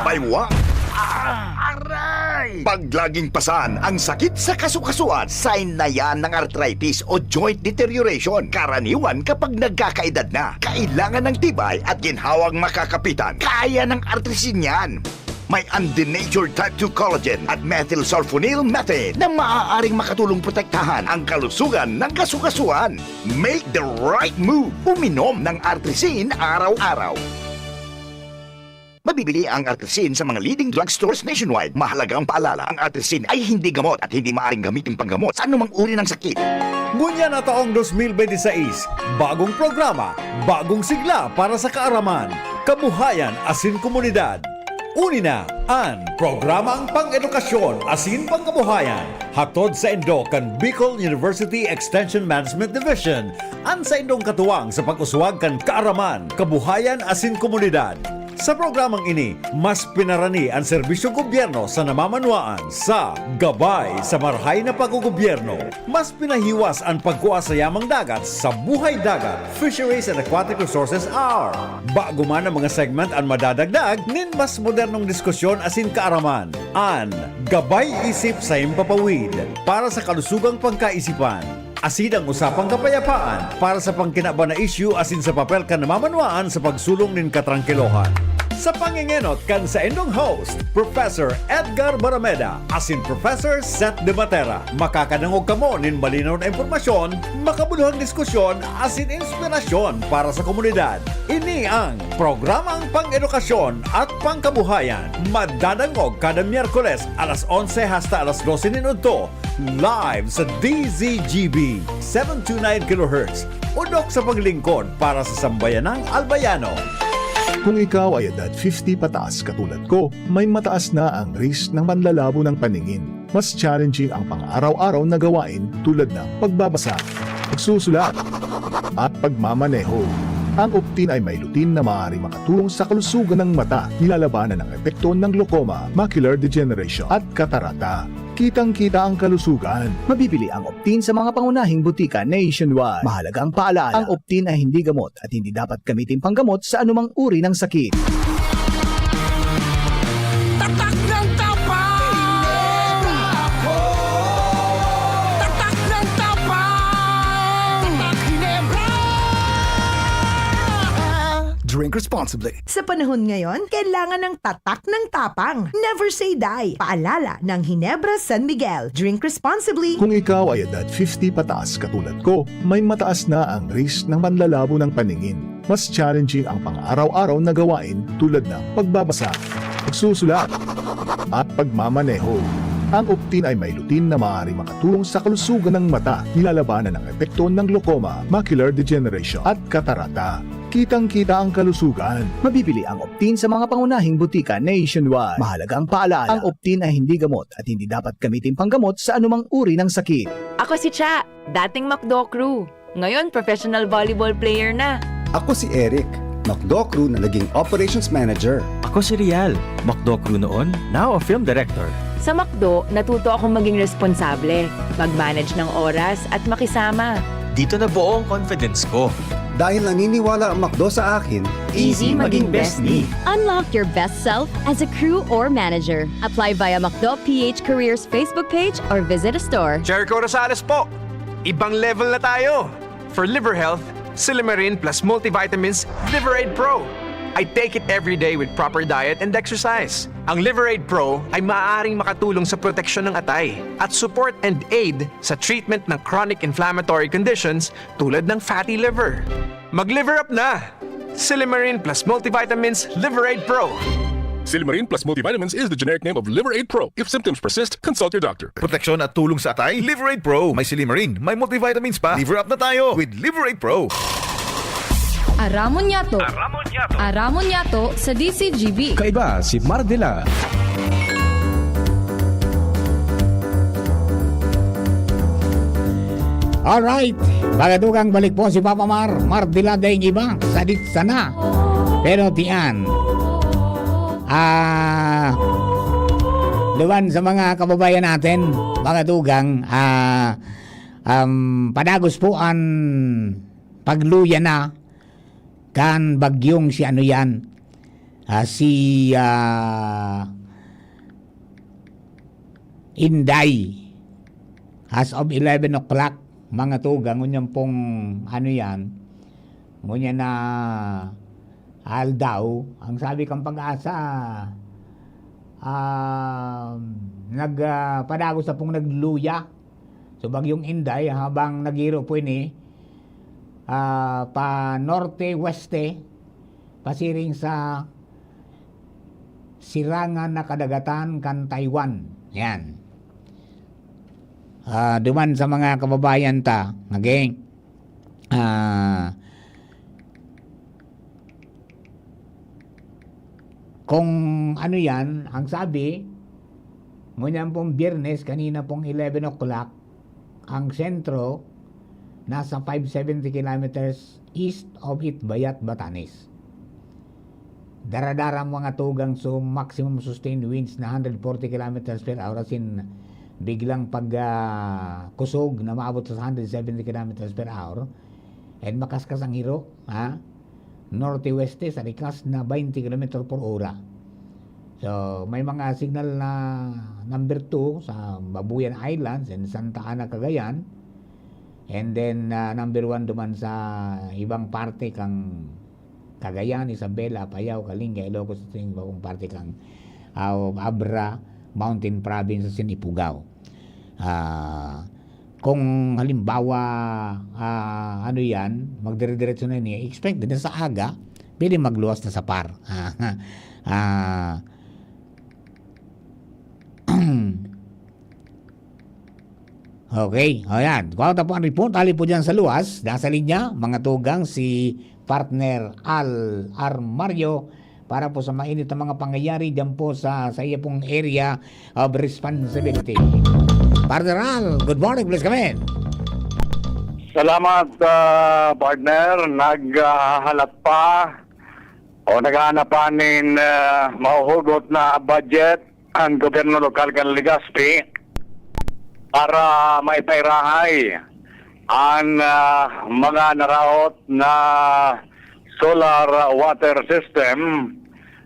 baywang, aray! Paglaging pasan ang sakit sa kasukasuan, sign na yan ng arthritis o joint deterioration. Karaniwan kapag nagkakaedad na, kailangan ng tibay at ginhawang makakapitan. Kaya ng artrisin yan. May undenatured type two collagen at methylsulfonyl methane na maaaring makatulong protektahan ang kalusugan ng kasukasuan. Make the right move. Uminom ng Artrisin araw-araw. Mabibili ang Artrisin sa mga leading drugstores nationwide. Mahalagang paalala, ang Artrisin ay hindi gamot at hindi maaaring gamitin panggamot sa anumang uri ng sakit. Ngunyan na taong dos mil benti sais, bagong programa, bagong sigla para sa kaaraman, kabuhayan asin komunidad. Uni na an Programang Pang-edukasyon asin Pangkabuhayan, hatod saindo kan Bicol University Extension Management Division, an saindong katuwang sa pag-uswag kan kaaraman, kabuhayan asin komunidad. Sa programang ini, mas pinarani an serbisyong gobyerno sa namamanwaan sa Gabay sa Marahay na Paggogobyerno. Mas pinahiwas an pagkua sa yamang dagat sa Buhay Dagat, Fisheries and Aquatic Resources Hour. Bago man ang mga segment an madadagdag nin mas modernong diskusyon asin kaaraman. An Gabay Isip sa Himpapawid para sa kalusugang pangkaisipan. Asin ang usapang kapayapaan para sa pangkinaban na isyu asin sa papel kan namamanwaan sa pagsulong nin katrangkilohan. Sa pangengenot kan saindong host, Professor Edgar Barameda asin Professor Seth De Matera, makakadangog kamo nin malinaw na impormasyon, makabuluhang diskusyon asin inspirasyon para sa komunidad. Ini ang Programang Pang-edukasyon at Pangkabuhayan. Madadangog kada Miyerkules alas onse hasta alas dose nin udto, live sa D Z G B, seven two nine kilohertz. Udok sa paglingkod para sa sambayanang Albayano. Kung ikaw ay edad fifty pataas katulad ko, may mataas na ang risk ng panlalabo ng paningin. Mas challenging ang pang-araw-araw na gawain tulad ng pagbabasa, pagsusulat, at pagmamaneho. Ang Optin ay may lutein na maaaring makatulong sa kalusugan ng mata, nilalabanan ang epekto ng glaucoma, macular degeneration, at katarata. Kitang-kita ang kalusugan. Mabibili ang Optin sa mga pangunahing butika nationwide. Mahalagang paalala, ang Optin ay hindi gamot at hindi dapat gamitin panggamot sa anumang uri ng sakit. Tatak ng tapang! Tatak ng tapang! Tatak Ginebra! Drink Drink responsibly. Sa panahon ngayon, kailangan ng tatak ng tapang. Never say die. Paalala ng Ginebra San Miguel. Drink responsibly. Kung ikaw ay edad fifty pataas katulad ko, may mataas na ang risk ng panlalabo ng paningin. Mas challenging ang pang-araw-araw na gawain tulad ng pagbabasa, pagsusulat, at pagmamaneho. Ang Optin ay may lutein na maaaring makatulong sa kalusugan ng mata, nilalabanan ang epekto ng glaucoma, macular degeneration, at katarata. Kitang-kita ang kalusugan. Mabibili ang Optin sa mga pangunahing butika nationwide. Mahalagang paalala, ang Optin ay hindi gamot at hindi dapat gamitin panggamot sa anumang uri ng sakit. Ako si Cha, dating McDo crew. Ngayon, professional volleyball player na. Ako si Eric, McDo crew na naging operations manager. Ako si Rial, McDo crew noon, now a film director. Sa McDo, natuto akong maging responsable, mag-manage ng oras at makisama. Dito nabuo ang confidence ko. Dahil naniniwala ang McDo sa akin, easy maging best me. Unlock your best self as a crew or manager. Apply via McDo P H Careers Facebook page or visit a store. Jericho Rosales po! Ibang level na tayo! For liver health, Silymarin plus multivitamins Liver Aid Pro. I take it every day with proper diet and exercise. Ang Liver Aid Pro ay maaaring makatulong sa proteksyon ng atay at support and aid sa treatment ng chronic inflammatory conditions tulad ng fatty liver. Mag-liver up na! Silymarin plus multivitamins Liver Aid Pro. Silymarin plus multivitamins is the generic name of Liver Aid Pro. If symptoms persist, consult your doctor. Proteksyon at tulong sa atay, Liver Aid Pro. May silymarin, may multivitamins pa. Liver up na tayo with Liver Aid Pro. Aramon Yato. Aramon Yato. Aramon Yato sa D C G B. Kaiba si Mardila. Alright, mga tugang, balik po si Papa Mar, Mardila daing iba, sadit sana. Pero tiyan, ah, duman sa mga kababayan natin, mga tugang, ah, um, padagos po an pagluya na kan bagyong si ano yan, ah, si, ah, Inday. As of eleven o'clock, mga tugang, ngunyan pong, ano yan, ngunyan na aldaw, ang sabi kang Pag-asa, ah, nag, ah, padagos na pong nagluya. So, Bagyong Inday, habang nagiro po ini, ah, pa norte-weste, pasiring sa sirangan na kadagatan kan Taiwan. Yan. Ah, duman sa mga kababayan ta, okay? Ah, kung ano yan, ang sabi, ngunyan pong Biyernes, kanina pong eleven o'clock, ang sentro nasa five seventy kilometers east of Itbayat, Batanes. Daradara mga tugang, so maximum sustained winds na hundred forty kilometers per hour, as in, biglang pag, ah, kusog na maabot sa hundred seventy kilometers per hour, and makaskas ang hiro, ha? Norte-weste sa likas na twenty kilometer por ora. So, may mga signal na number two sa Babuyan Islands and Santa Ana, Cagayan. And then, ah, number one duman sa ibang parte kang Cagayan, Isabela, Apayao, Kalinga, Ilocos, sa ibang parte kang, ah, Abra, Mountain Province, sa Ifugao. Ah, kung halimbawa, ah, ano yan, magdire-diretso na niya, expect din na sa aga, pwede magluwas na sa par. Ah, okay, o yan. Kuha ta po ang report. Hali po dyan sa luwas, nasa linya, mga tugang, si partner Al Armario para po sa mainit na mga pangyayari dyan po sa, sa iya pong area of responsibility. Partner Al, good morning, please come in. Salamat, ah, partner. Naghahalat pa o naghahanap pa nin, ah, mahuhugot na budget ang gobyerno lokal kan Legazpi para maipairahay ang, ah, mga naraot na solar water system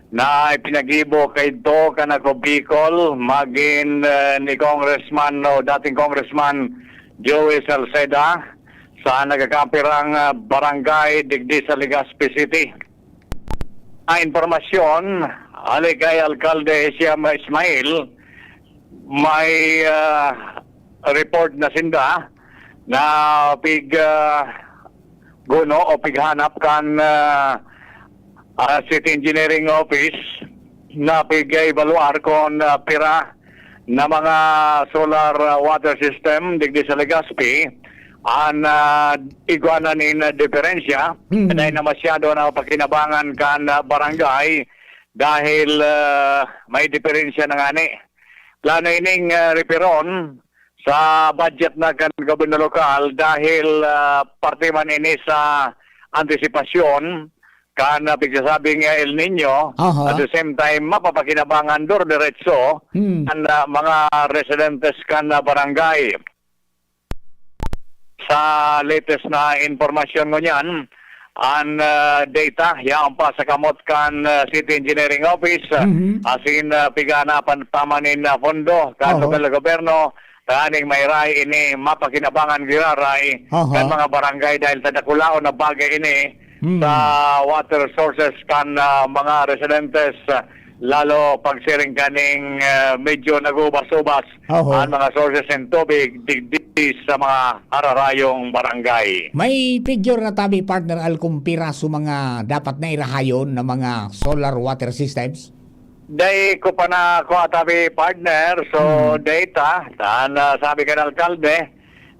na ipinaggibo kaidto kan Ako Bicol, magin, eh, ni Congressman o dating Congressman Joey Salceda sa nagkakapirang, ah, barangay digdi sa Legazpi City. ah, impormasyon, hali kay Alkalde Hisham Ismail, may, ah, report na sinda na pig, ah, guno o pighanap kan, ah, ah, City Engineering Office na pig-evaluar kon, ah, pira na mga solar, ah, water system digdi sa Legazpi an, ah, igwa na nin, ah, diferensya. Mm. Dahil na masyado na pakinabangan kan, ah, barangay dahil, ah, may diferensya na ngani. Plano ining, ah, reperon sa budget na kan gobyerno lokal dahil, ah, parte man ini sa antisipasyon kan, ah, pigsasabing, ah, El Nino. Aha. At the same time, mapapakinabangan dor-, diretso Hmm. ang, ah, mga residentes kan, ah, barangay. Sa latest na impormasyon ngunyan, ang, ah, data, yaon pa sa kamot kan, ah, City Engineering Office, ah, Mhm. asin, ah, piganapan pa man nin, ah, pondo kan Oo. lokal na gobyerno, tanganing mairahay ini mapakinabangan giraray Aha. kan mga barangay dahil sa dakulaon na bagay ini Hmm. sa water sources kan, ah, mga residentes, ah, lalo pagsiring kaning, ah, medyo nag-uubas-ubas Oho. ang mga sources ng tubig digdi sa mga hararayong barangay. May figure na tabi, partner Al, kung piraso mga dapat na irahayon na mga solar water systems? Dai ko pa na kuha tabi, partner. So, Hmm. data, tan, ah, sabi kan alkalde,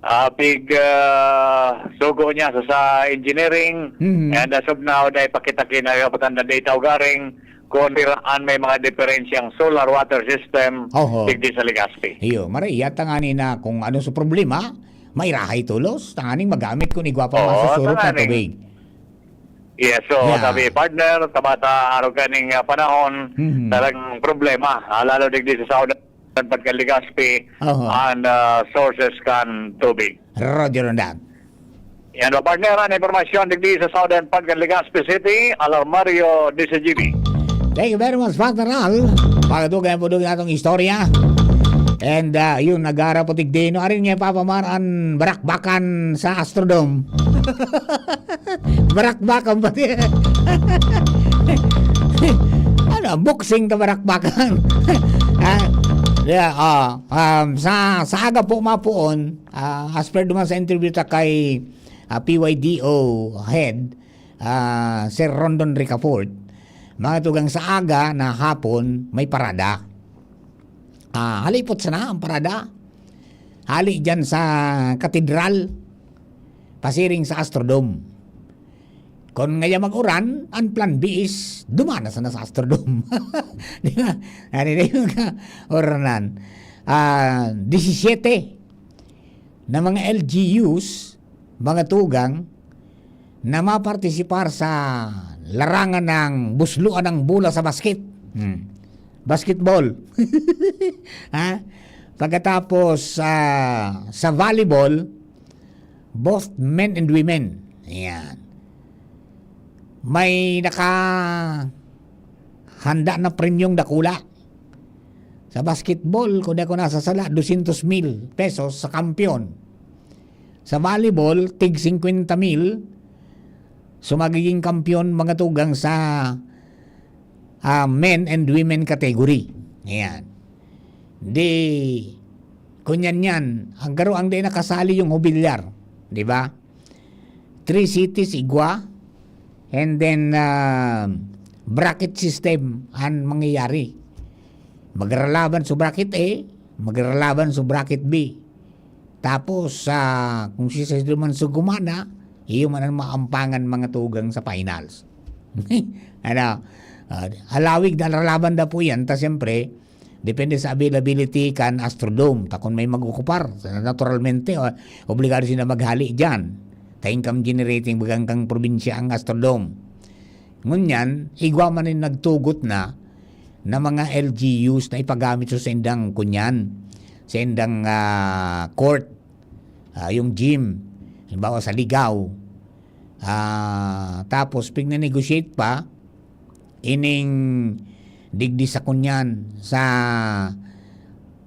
ah, pig, ah, sugo niya sa, sa engineering. Hmm. And as of now, dai pa kita kinaya patanda data ugaring kung pira an may mga diferensyang solar water system Oho. digdi sa Legazpi. Iyo, maray, yata nga ni na kung ano sa problema, mairahay tulos, tanganing magamit kung igwa pa Oo, masusurot na tanganing. tubig. Yes, so, Yeah. sabi, partner, tabata, araw kaning, ah, panahon, Mhm. talagang problema, ah, lalo digdi sa Southern Pagka Legazpi, Oho. and, ah, sources kan tubig. Roger on that. Yan ba, partner, ang impormasyon digdi sa Southern Pagka Legazpi City, Alarmario D C G B. Thank you very much, partner Al. Pagkatugan po doon atong istorya. And, ah, yun, nagara po tigdino. Arin nga, Papa Mar, ang barakbakan sa Astrodome. Barakbakan pati. Ano, boxing ka barakbakan. Ah, yeah, ah, um, sa, sa aga po mapoon, ah, as per duman sa interview ta kay, ah, P Y D O head, ah, Sir Rondon Ricafort, mga tugang sa aga na hapon, may parada. Ah, halipot sana ang parada. Hali dyan sa katedral, pasiring sa Astrodome. Kun ngaya mag-uran, ang plan B is dumana sana sa Astrodome. Di ba? Ano na yung ka-, oranan? Ah, disisiyete na mga L G Us, mga tugang, na mapartisipar sa larangan ng busluan ng bola sa basket. Hmm. Basketball. Ha? Pagkatapos, ah, sa volleyball, both men and women. Ayan. May nakahanda na premyong dakula. Sa basketball, kung di ako nasasala, dosyentos mil pesos sa kampiyon. Sa volleyball, tig singkwenta mil. So, magiging kampiyon mga tugang sa, ah, men and women category. Ayan. Di, kunyan yan. Ang garo, ang di nakasali yung hobilyar. Di ba? Three cities, igwa. And then, ah, bracket system ang mangyayari. Magralaban sa bracket A, magralaban sa bracket B. Tapos, ah, kung si Cesar man sa gumana, iyo man ang maampangan mga tugang sa finals. Ano? Ah, halawig na lalaban na po yan. Ta siyempre, depende sa availability kan Astrodome. Ta kun may mag-okupar, naturalmente, ah, obligado sila maghali dyan. Ta income generating bagang kang probinsya ang Astrodome. Ngunyan, igwa man nin nagtugot na, na mga L G Us na ipagamit sa saindang kunyan, saindang, ah, court, ah, yung gym, halimbawa sa Ligao. Ah, tapos, pigna-negotiate pa, ining digdi sa kunyan, sa,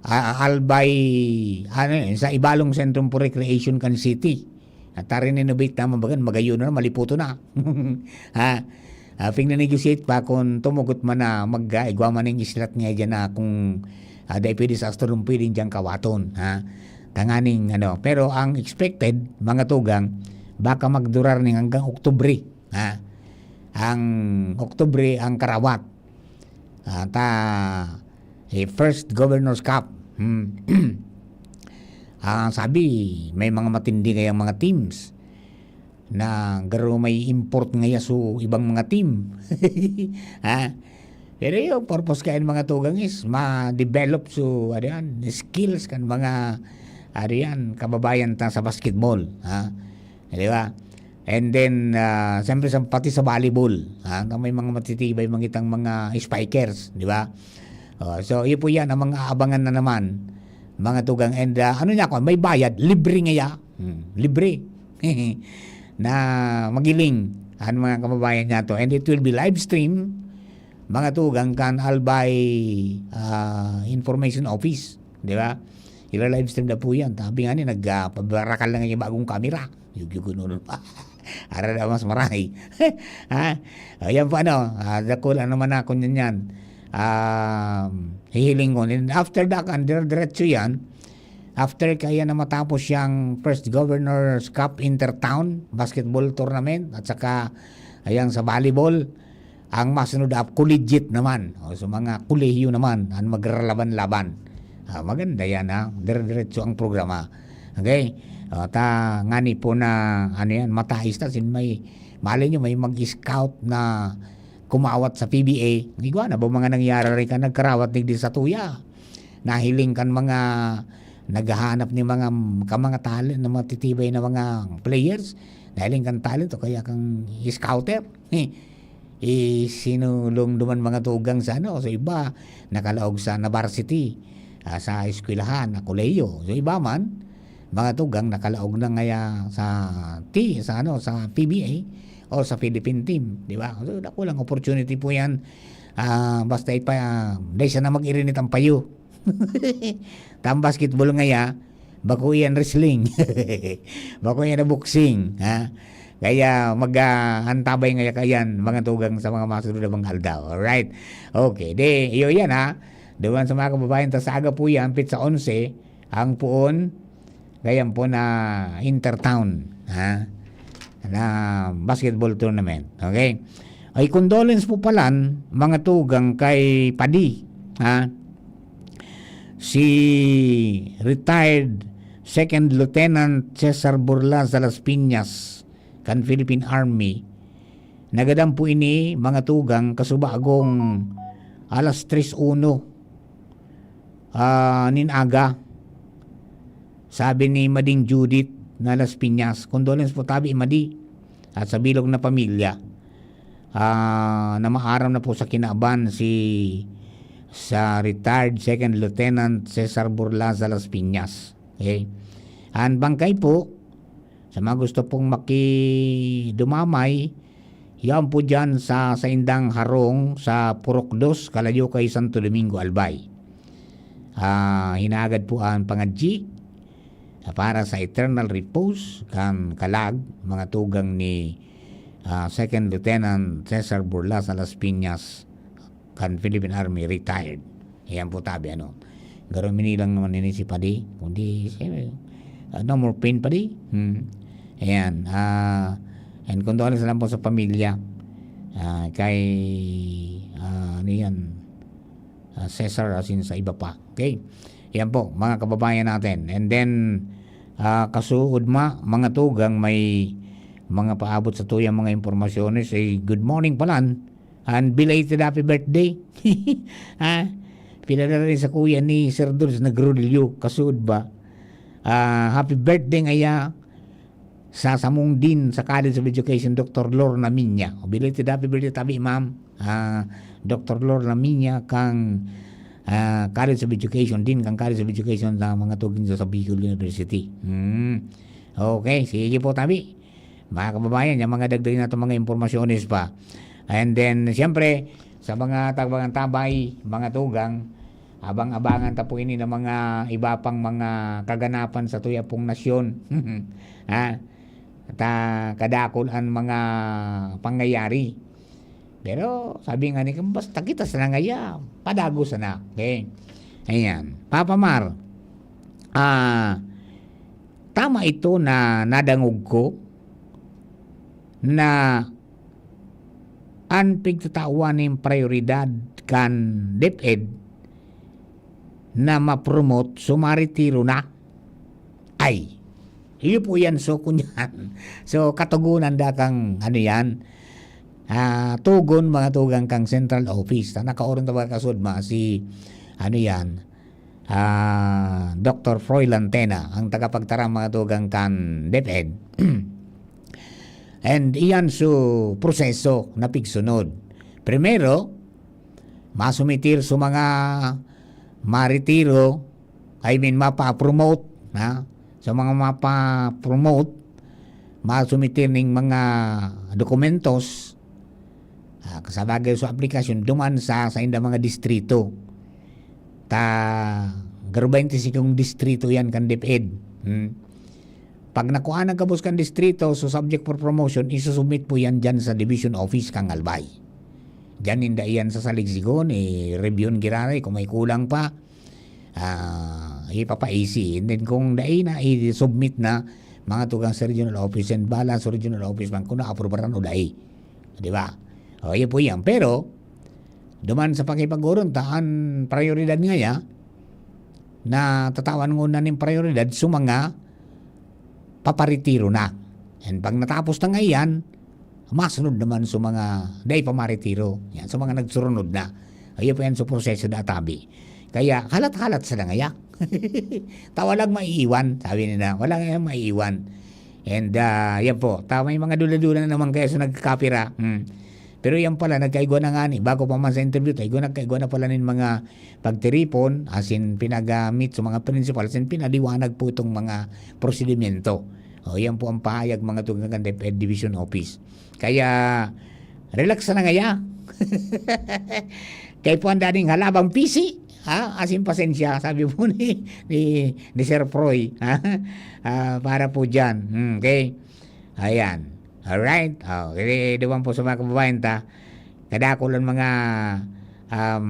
ah, Albay, ano yun, sa Ibalong Centrum for Recreation kan City. At ta-renovate naman bagan, magayon na, maliputo na. Ha? Ah, pigna-negotiate pa kung tumugot man na mag-, ah, igwa man ning islat nga diyan na kung, ah, dai pwede sa Astolon, pwede diyang kawaton, ha? Tanganing ano, pero ang expected, mga tugang, baka magdurar ning hanggang Oktubre, ha? Ang Oktubre, ang karawat. Ah, ta, eh, first Governor's Cup. Hmm. Ah, sabi, may mga matindi kayang mga teams na garo may import ngaya so ibang mga team. Ha? Pero yung purpose kayan, mga tugang, is ma-develop so, ano yan, skills kan mga, ano yan, kababayan ta sa basketball. Ha? Di ba? And then, ah, siyempre, sa, pati sa volleyball, ha? Na may mga matitibay, mangitang mga spikers, di ba? Oh, so, iyo po yan ang mga aabangan na naman, mga tugang. And, ah, ano niya ako, may bayad, libre ngaya. Hmm, libre. Na magiling ang mga kababayan niya to. And it will be live stream, mga tugang, kan Albay, ah, Information Office, di ba? Ila-live stream na po yan. Sabi nga ni, nag, ah, pabarakal na nga yung bagong kamera. Yugyugon ulo pa. Ara na mas maray. Ha? Ayan po, ano, ah, dakul, ano man ako niyan yan. Um, hihiling ko. And after that, ang dire-, diretso yan. After kaya na matapos siyang first Governor's Cup Intertown Basketball Tournament at saka ayan sa volleyball, ang masunod up, collegiate naman. O, so mga kolehiyo naman ang magralaban-laban. Ah, maganda yan, ha? Dire-diretso ang programa. Okay? O, ta, ngani po na, ano yan, matais ta, sin may, mali nyo, may mag-scout na kumawat sa P B A. Igwa na ba mga nangyari rin ka nagkarawat digdi sa tuya? Nahiling kan mga naghahanap ni mga, ka mga talent na matitibay na mga players. Nahiling kan talent o kaya kang scouter. Eh, sinulong duman mga tugang sa ano, sa iba, nakalaog sa na varsity, ah, sa eskwelahan, na kolehiyo. So, iba man, mga tugang, nakalaog na ngaya sa ti-, sa ano, sa P B A o sa Philippine team, di ba? So, dakulang opportunity po yan. Ah, basta ipa-, ah, dahil siya na mag-irinit ang payo. Tam basketball ngaya, bako iyan wrestling. Bako iyan na boxing, ha? Kaya mag, ah, antabay ngaya kayan, mga tugang sa mga masunod na mga aldaw. Alright. Okay, di, iyo yan, ha? Duman sa mga kababayan, ta sa aga po yan, pitsa onse, ang puon, gayan po na Intertown, ha? Na basketball tournament. Okay? Ay, condolence po palan, mga tugang kay Padi, ha? Si retired Second Lieutenant Cesar Burla Salas Piñas, kan Philippine Army. Nagadan po ini, mga tugang, kasubagong alas tres uno, ah, nin aga. Sabi ni Mading Judith na Las Piñas, condolence po tabi, Madi, at sa bilog na pamilya, ah, na maaram na po sa kinaban si, sa retired Second Lieutenant Cesar Burlaza Las Piñas. Okay? Ang bangkay po, sa mga gusto pong makidumamay, yan po dyan sa saindang harong sa Purok Dos, kalayo kay Santo Domingo, Albay. Ah, hinagad po ang pangadji, ah, para sa eternal repose kan kalag, mga tugang ni, ah, Second Lieutenant Cesar Burlas Alas Piñas, kan Philippine Army, retired. Ayan po tabi, ano. Garo minilang naman ini si Padi. Kundi, eh, ah, no more pain, Padi. Hmm. Ayan. Ah, and condolence lang po sa pamilya. Ah, kay, ah, ano yan? Ah, Cesar, as in sa iba pa. Okay? Ayan po, mga kababayan natin. And then, ah, kasuod ma, mga tugang, may mga paabot sa tuyang mga impormasyones. Eh, good morning palan. And belated happy birthday. Ha? Pinadala rin sa kuya ni Sir Dudes na Grodillo. Kasuod ba? Ah, happy birthday ngaya sa samong Dean sa College of Education, Doctor Lorna Minya. Belated happy birthday tabi, ma'am. Ah, Doctor Lorna Minya kang, ah, College of Education, Dean kang College of Education sa mga tugin sa Bicol University. Hmm. Okay, sige po, tabi. Mga kababayan, yung mga dagdag na itong mga impormasyones pa. And then, siyempre, sa mga tagbangan tabay, mga tugang, abang-abangan ta po ini ng mga iba pang mga kaganapan sa tuya pong nasyon. Ha? At, ah, kadakul ang mga pangyayari. Pero sabi nga ni, "Basta kita sana ngaya, padagos sana." Okay? Ayan. Papa Mar, ah, tama ito na nadangog ko na an pigtatawan nin prayoridad kan DepEd na ma-promote, so maretiro na. Ay, iyo po yan. So, kunyan. So, katogonan da kang, ano yan, ah, togon, mga tugang kang central office. Ta nakaoron ta baga kasudma si, ano yan, ah, Doktor Froilan Tena, ang tagapagtaram, mga tugang kan DepEd. And iyan so proseso na pigsunod. Primero, masumitir so mga maretiro, I mean, mapa-promote, ha? So, mga mapa-promote, masumitir ning mga dokumentos, ah, kasabagay sa aplikasyon, duman sa, sa inda mga distrito. Ta, garo baynte singkong distrito yan kan DepEd. Hmm. Pag nakuha ng kabos kan distrito, so subject for promotion, isusubmit po yan dyan sa division office kan Albay. Dyan ninda iyan sasaligsigon, i-review giraray kung may kulang pa. Ah, ipapaisi. And then kung dai na, i-submit na, mga tugang sa regional office, and bala sa regional office man kung naaprubaran o dai. Di ba? O, yun po yan. Pero, duman sa pakipag-oron ta, an prayoridad ngaya, na tatawan ngona nin prayoridad sa mga paparetiro na. And pag natapos na nga iyan, masunod naman sa mga dai pa maretiro. Yan, sa mga nagsurunod na. Ayun po yan sa proseso na tabi. Kaya halat-halat sa nangaya. Ta walang maiiwan, sabi nila. Walang maiiwan. And, ah, yan po. Ta may mga dula-dula na naman kaya sa nagkakapira. Hmm. Pero yan pala, nagkaigwa na nga ni, bago pa man sa interview, ta igwa, nagkaigwa na pala nin mga pagtiripon, asin pinagamit sa mga principal, asin pinaliwanag po itong mga prosedimento. O, yan po ang pahayag, mga tugang kan DepEd Division Office. Kaya, relax na ngaya. Kay po ang daning halabang pisi, ha? Asin pasensya, sabi po ni, ni, ni Sir Froy, ha? Ah, para po dyan. Hmm, okay? Ayan. Alright? O, kaya duman po sa mga kababayan ta, kadakul ang mga, um,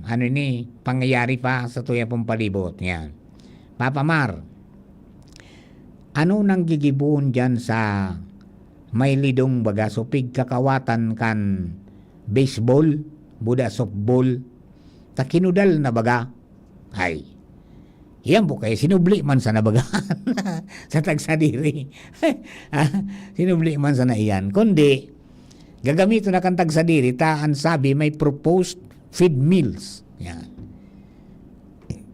ano ni, pangyayari pa sa tuya pong palibot. Yan. Papa Mar, ano nang gigibohon dyan sa may lidong baga, so pigkakawatan kan baseball, buda softball, ta kinudal na baga? Ay, iyan po kaya sinubli man sana baga sa tagsadiri. Ah, sinubli man sana iyan. Kundi, gagamiton na kan tagsadiri, ta an sabi may proposed feed mills. Yan.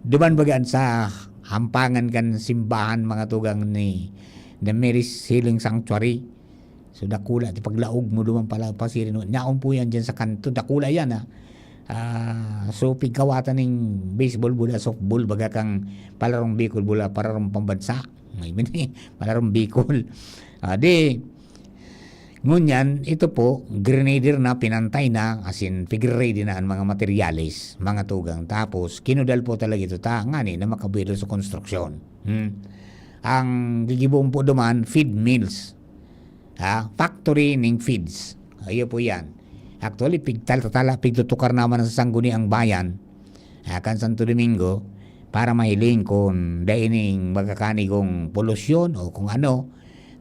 Duman baga an sa hampangan kan simbahan, mga tugang ni The Mary's Healing Sanctuary. So, dakula ti paglaog mo duman pala pasirin. Yaon po yan dyan sa kanto. Dakula yan, ha. Ah, so, pigkawatan ning baseball, bola, softball, baga kang palarong Bicol, bola, palarong pambansa. May mini, palarong Bicol. Ah, di, ngunyan, ito po, grenadier na, pinantay na, asin, pigre-ready na ang mga materyales, mga tugang. Tapos, kinudal po talaga ito, ta, ngani na makabuelo sa konstruksyon. Hmm. Ang gigibohon po duman, feed mills. Ha? Factory ning feeds. Ayo po yan. Actually, pigtal-, tatala, pigtutukar naman sa Sangguniang Bayan, ah, kan Santo Domingo, para mahiling kung dai ning magkakanigong polusyon o kung ano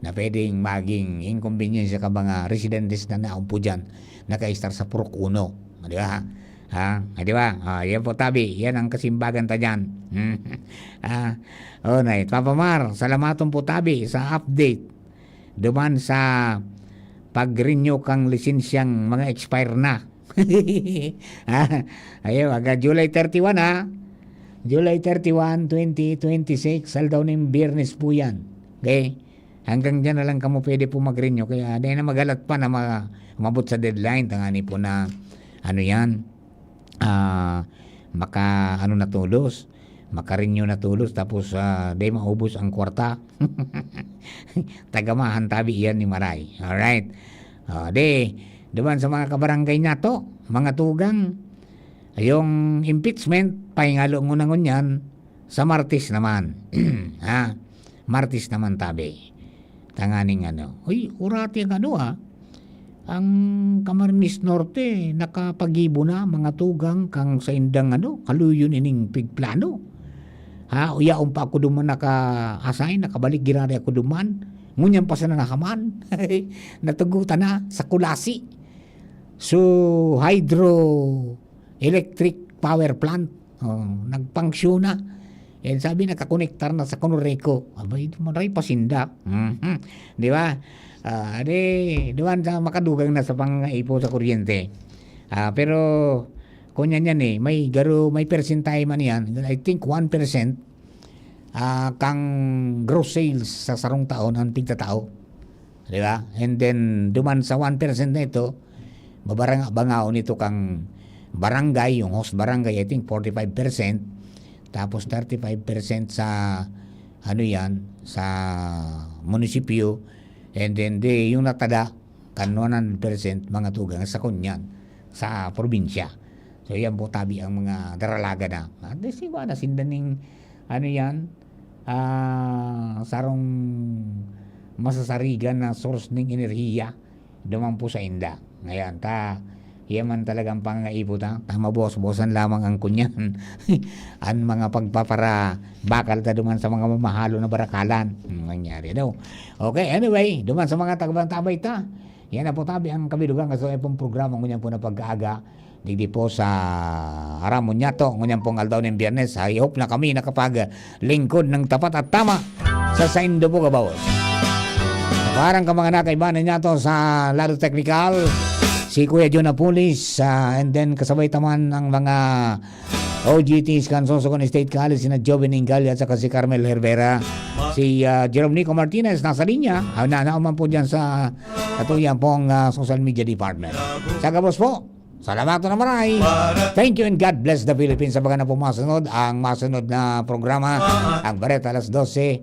na pwedeng maging inkonbensya ka mga residentes na naon po dyan, nakaistar sa Purok Uno. Di ba? Ha? Ah, di ba? Ah, yan po, tabi. Yan ang kasimbagan ta dyan. Ah, alright. Papa Mar, salamaton po, tabi, sa update duman sa pag-renew kang lisensyang mga expire na. Ha? Ayaw, aga July thirty-one, ha? July thirty-one, twenty twenty-six, aldaw nin Biyernes po yan. Okay? Hanggang dyan na lang kamo pwede po mag-renew. Kaya dahil na magalat pa na ma-, umabot sa deadline, tangani po na, ano yan, ah, maka, ano na tulos, maka-renew na tulos, tapos, ah, di maubos ang kwarta. Tagamahan tabi yan ni Maray. Alright. Ah, di, duman sa mga kabarangay nato, mga tugang, yung impeachment, pahingalo nguna ngunyan, sa Martes naman. Ha? Martes naman tabi. Tanganing ano. Uy, urati ang ano, ah. Ang Camarines Norte, nakapagibo na, mga tugang, kan saindang, ano, kaluyon ining pigplano. Ha, yaon pa ako duman naka-assign, nakabalik giraray ako duman. Ngunyan pa sana nahaman. Natugutan na sa Culasi. So, hydroelectric power plant. Oh, nagpangsyon na. And sabi, nakakonektar na sa Conoreco. Abay, maray pa sinda. Mhm. Di ba? Ah, di, duman sa makadugang na sa pangaipo sa kuryente. Ah, pero, kung yan yan eh, may garo, may persentahe man yan. I think one percent, ah, kang gross sales sa sarong taon ang pigtatao. Di ba? And then, duman sa one percent na ito, babaranga-, bangaon ito kang barangay, yung host barangay, I think forty-five percent. Tapos thirty-five percent sa, ano yan, sa munisipyo. And then, di, yung natada, kan one hundred percent, mga tugang sa kunyan, sa probinsya. So, yan po tabi ang mga daralaga na. At least, iba na, sinda ning, ano yan, ah, sarong masasarigan na source ning enerhiya duman po sa inda. Ngayon, ta, iyan man talagang pangangaipo ta, ta mabos-bosan lamang ang kunyan. Ang mga pagpaparabakal ta duman sa mga mamahalon na barakalan. Hmm, nangyari daw. Okay, anyway, duman sa mga tagbang tabay ta. Yan na po tabi ang kabilugan kasi ipong programa ngunyan po na pag-aaga. Digdi po sa Aramon Nyato, ngunyan pong aldaw ng Biyernes. I hope na kami nakapaglingkod ng tapat at tama sa saindo po, kabawos. Parang ka mga nakaiba na nyato sa lado teknikal, si Kuya John Apulis, ah, and then kasabay taman ang mga O G Ts kan Sorsogon State College, sina Joven Ingalia at saka si Carmel Hervera. Si, ah, Jerome Nico Martinez nasa linya. Ah, na, na man po dyan sa katuyan pong, ah, social media department. Sa gabos po, salamat na maray. Thank you and God bless the Philippines. Sa mga na po masunod, ang masunod na programa, ang Bareta alas dose,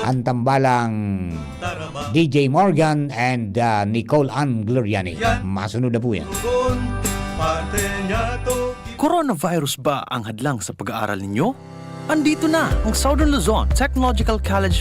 ang tambalang D J Morgan and, ah, Nicole Ann Gloriani. Masunod na po yan. Coronavirus ba ang hadlang sa pag-aaral ninyo? Andito na ang Southern Luzon Technological College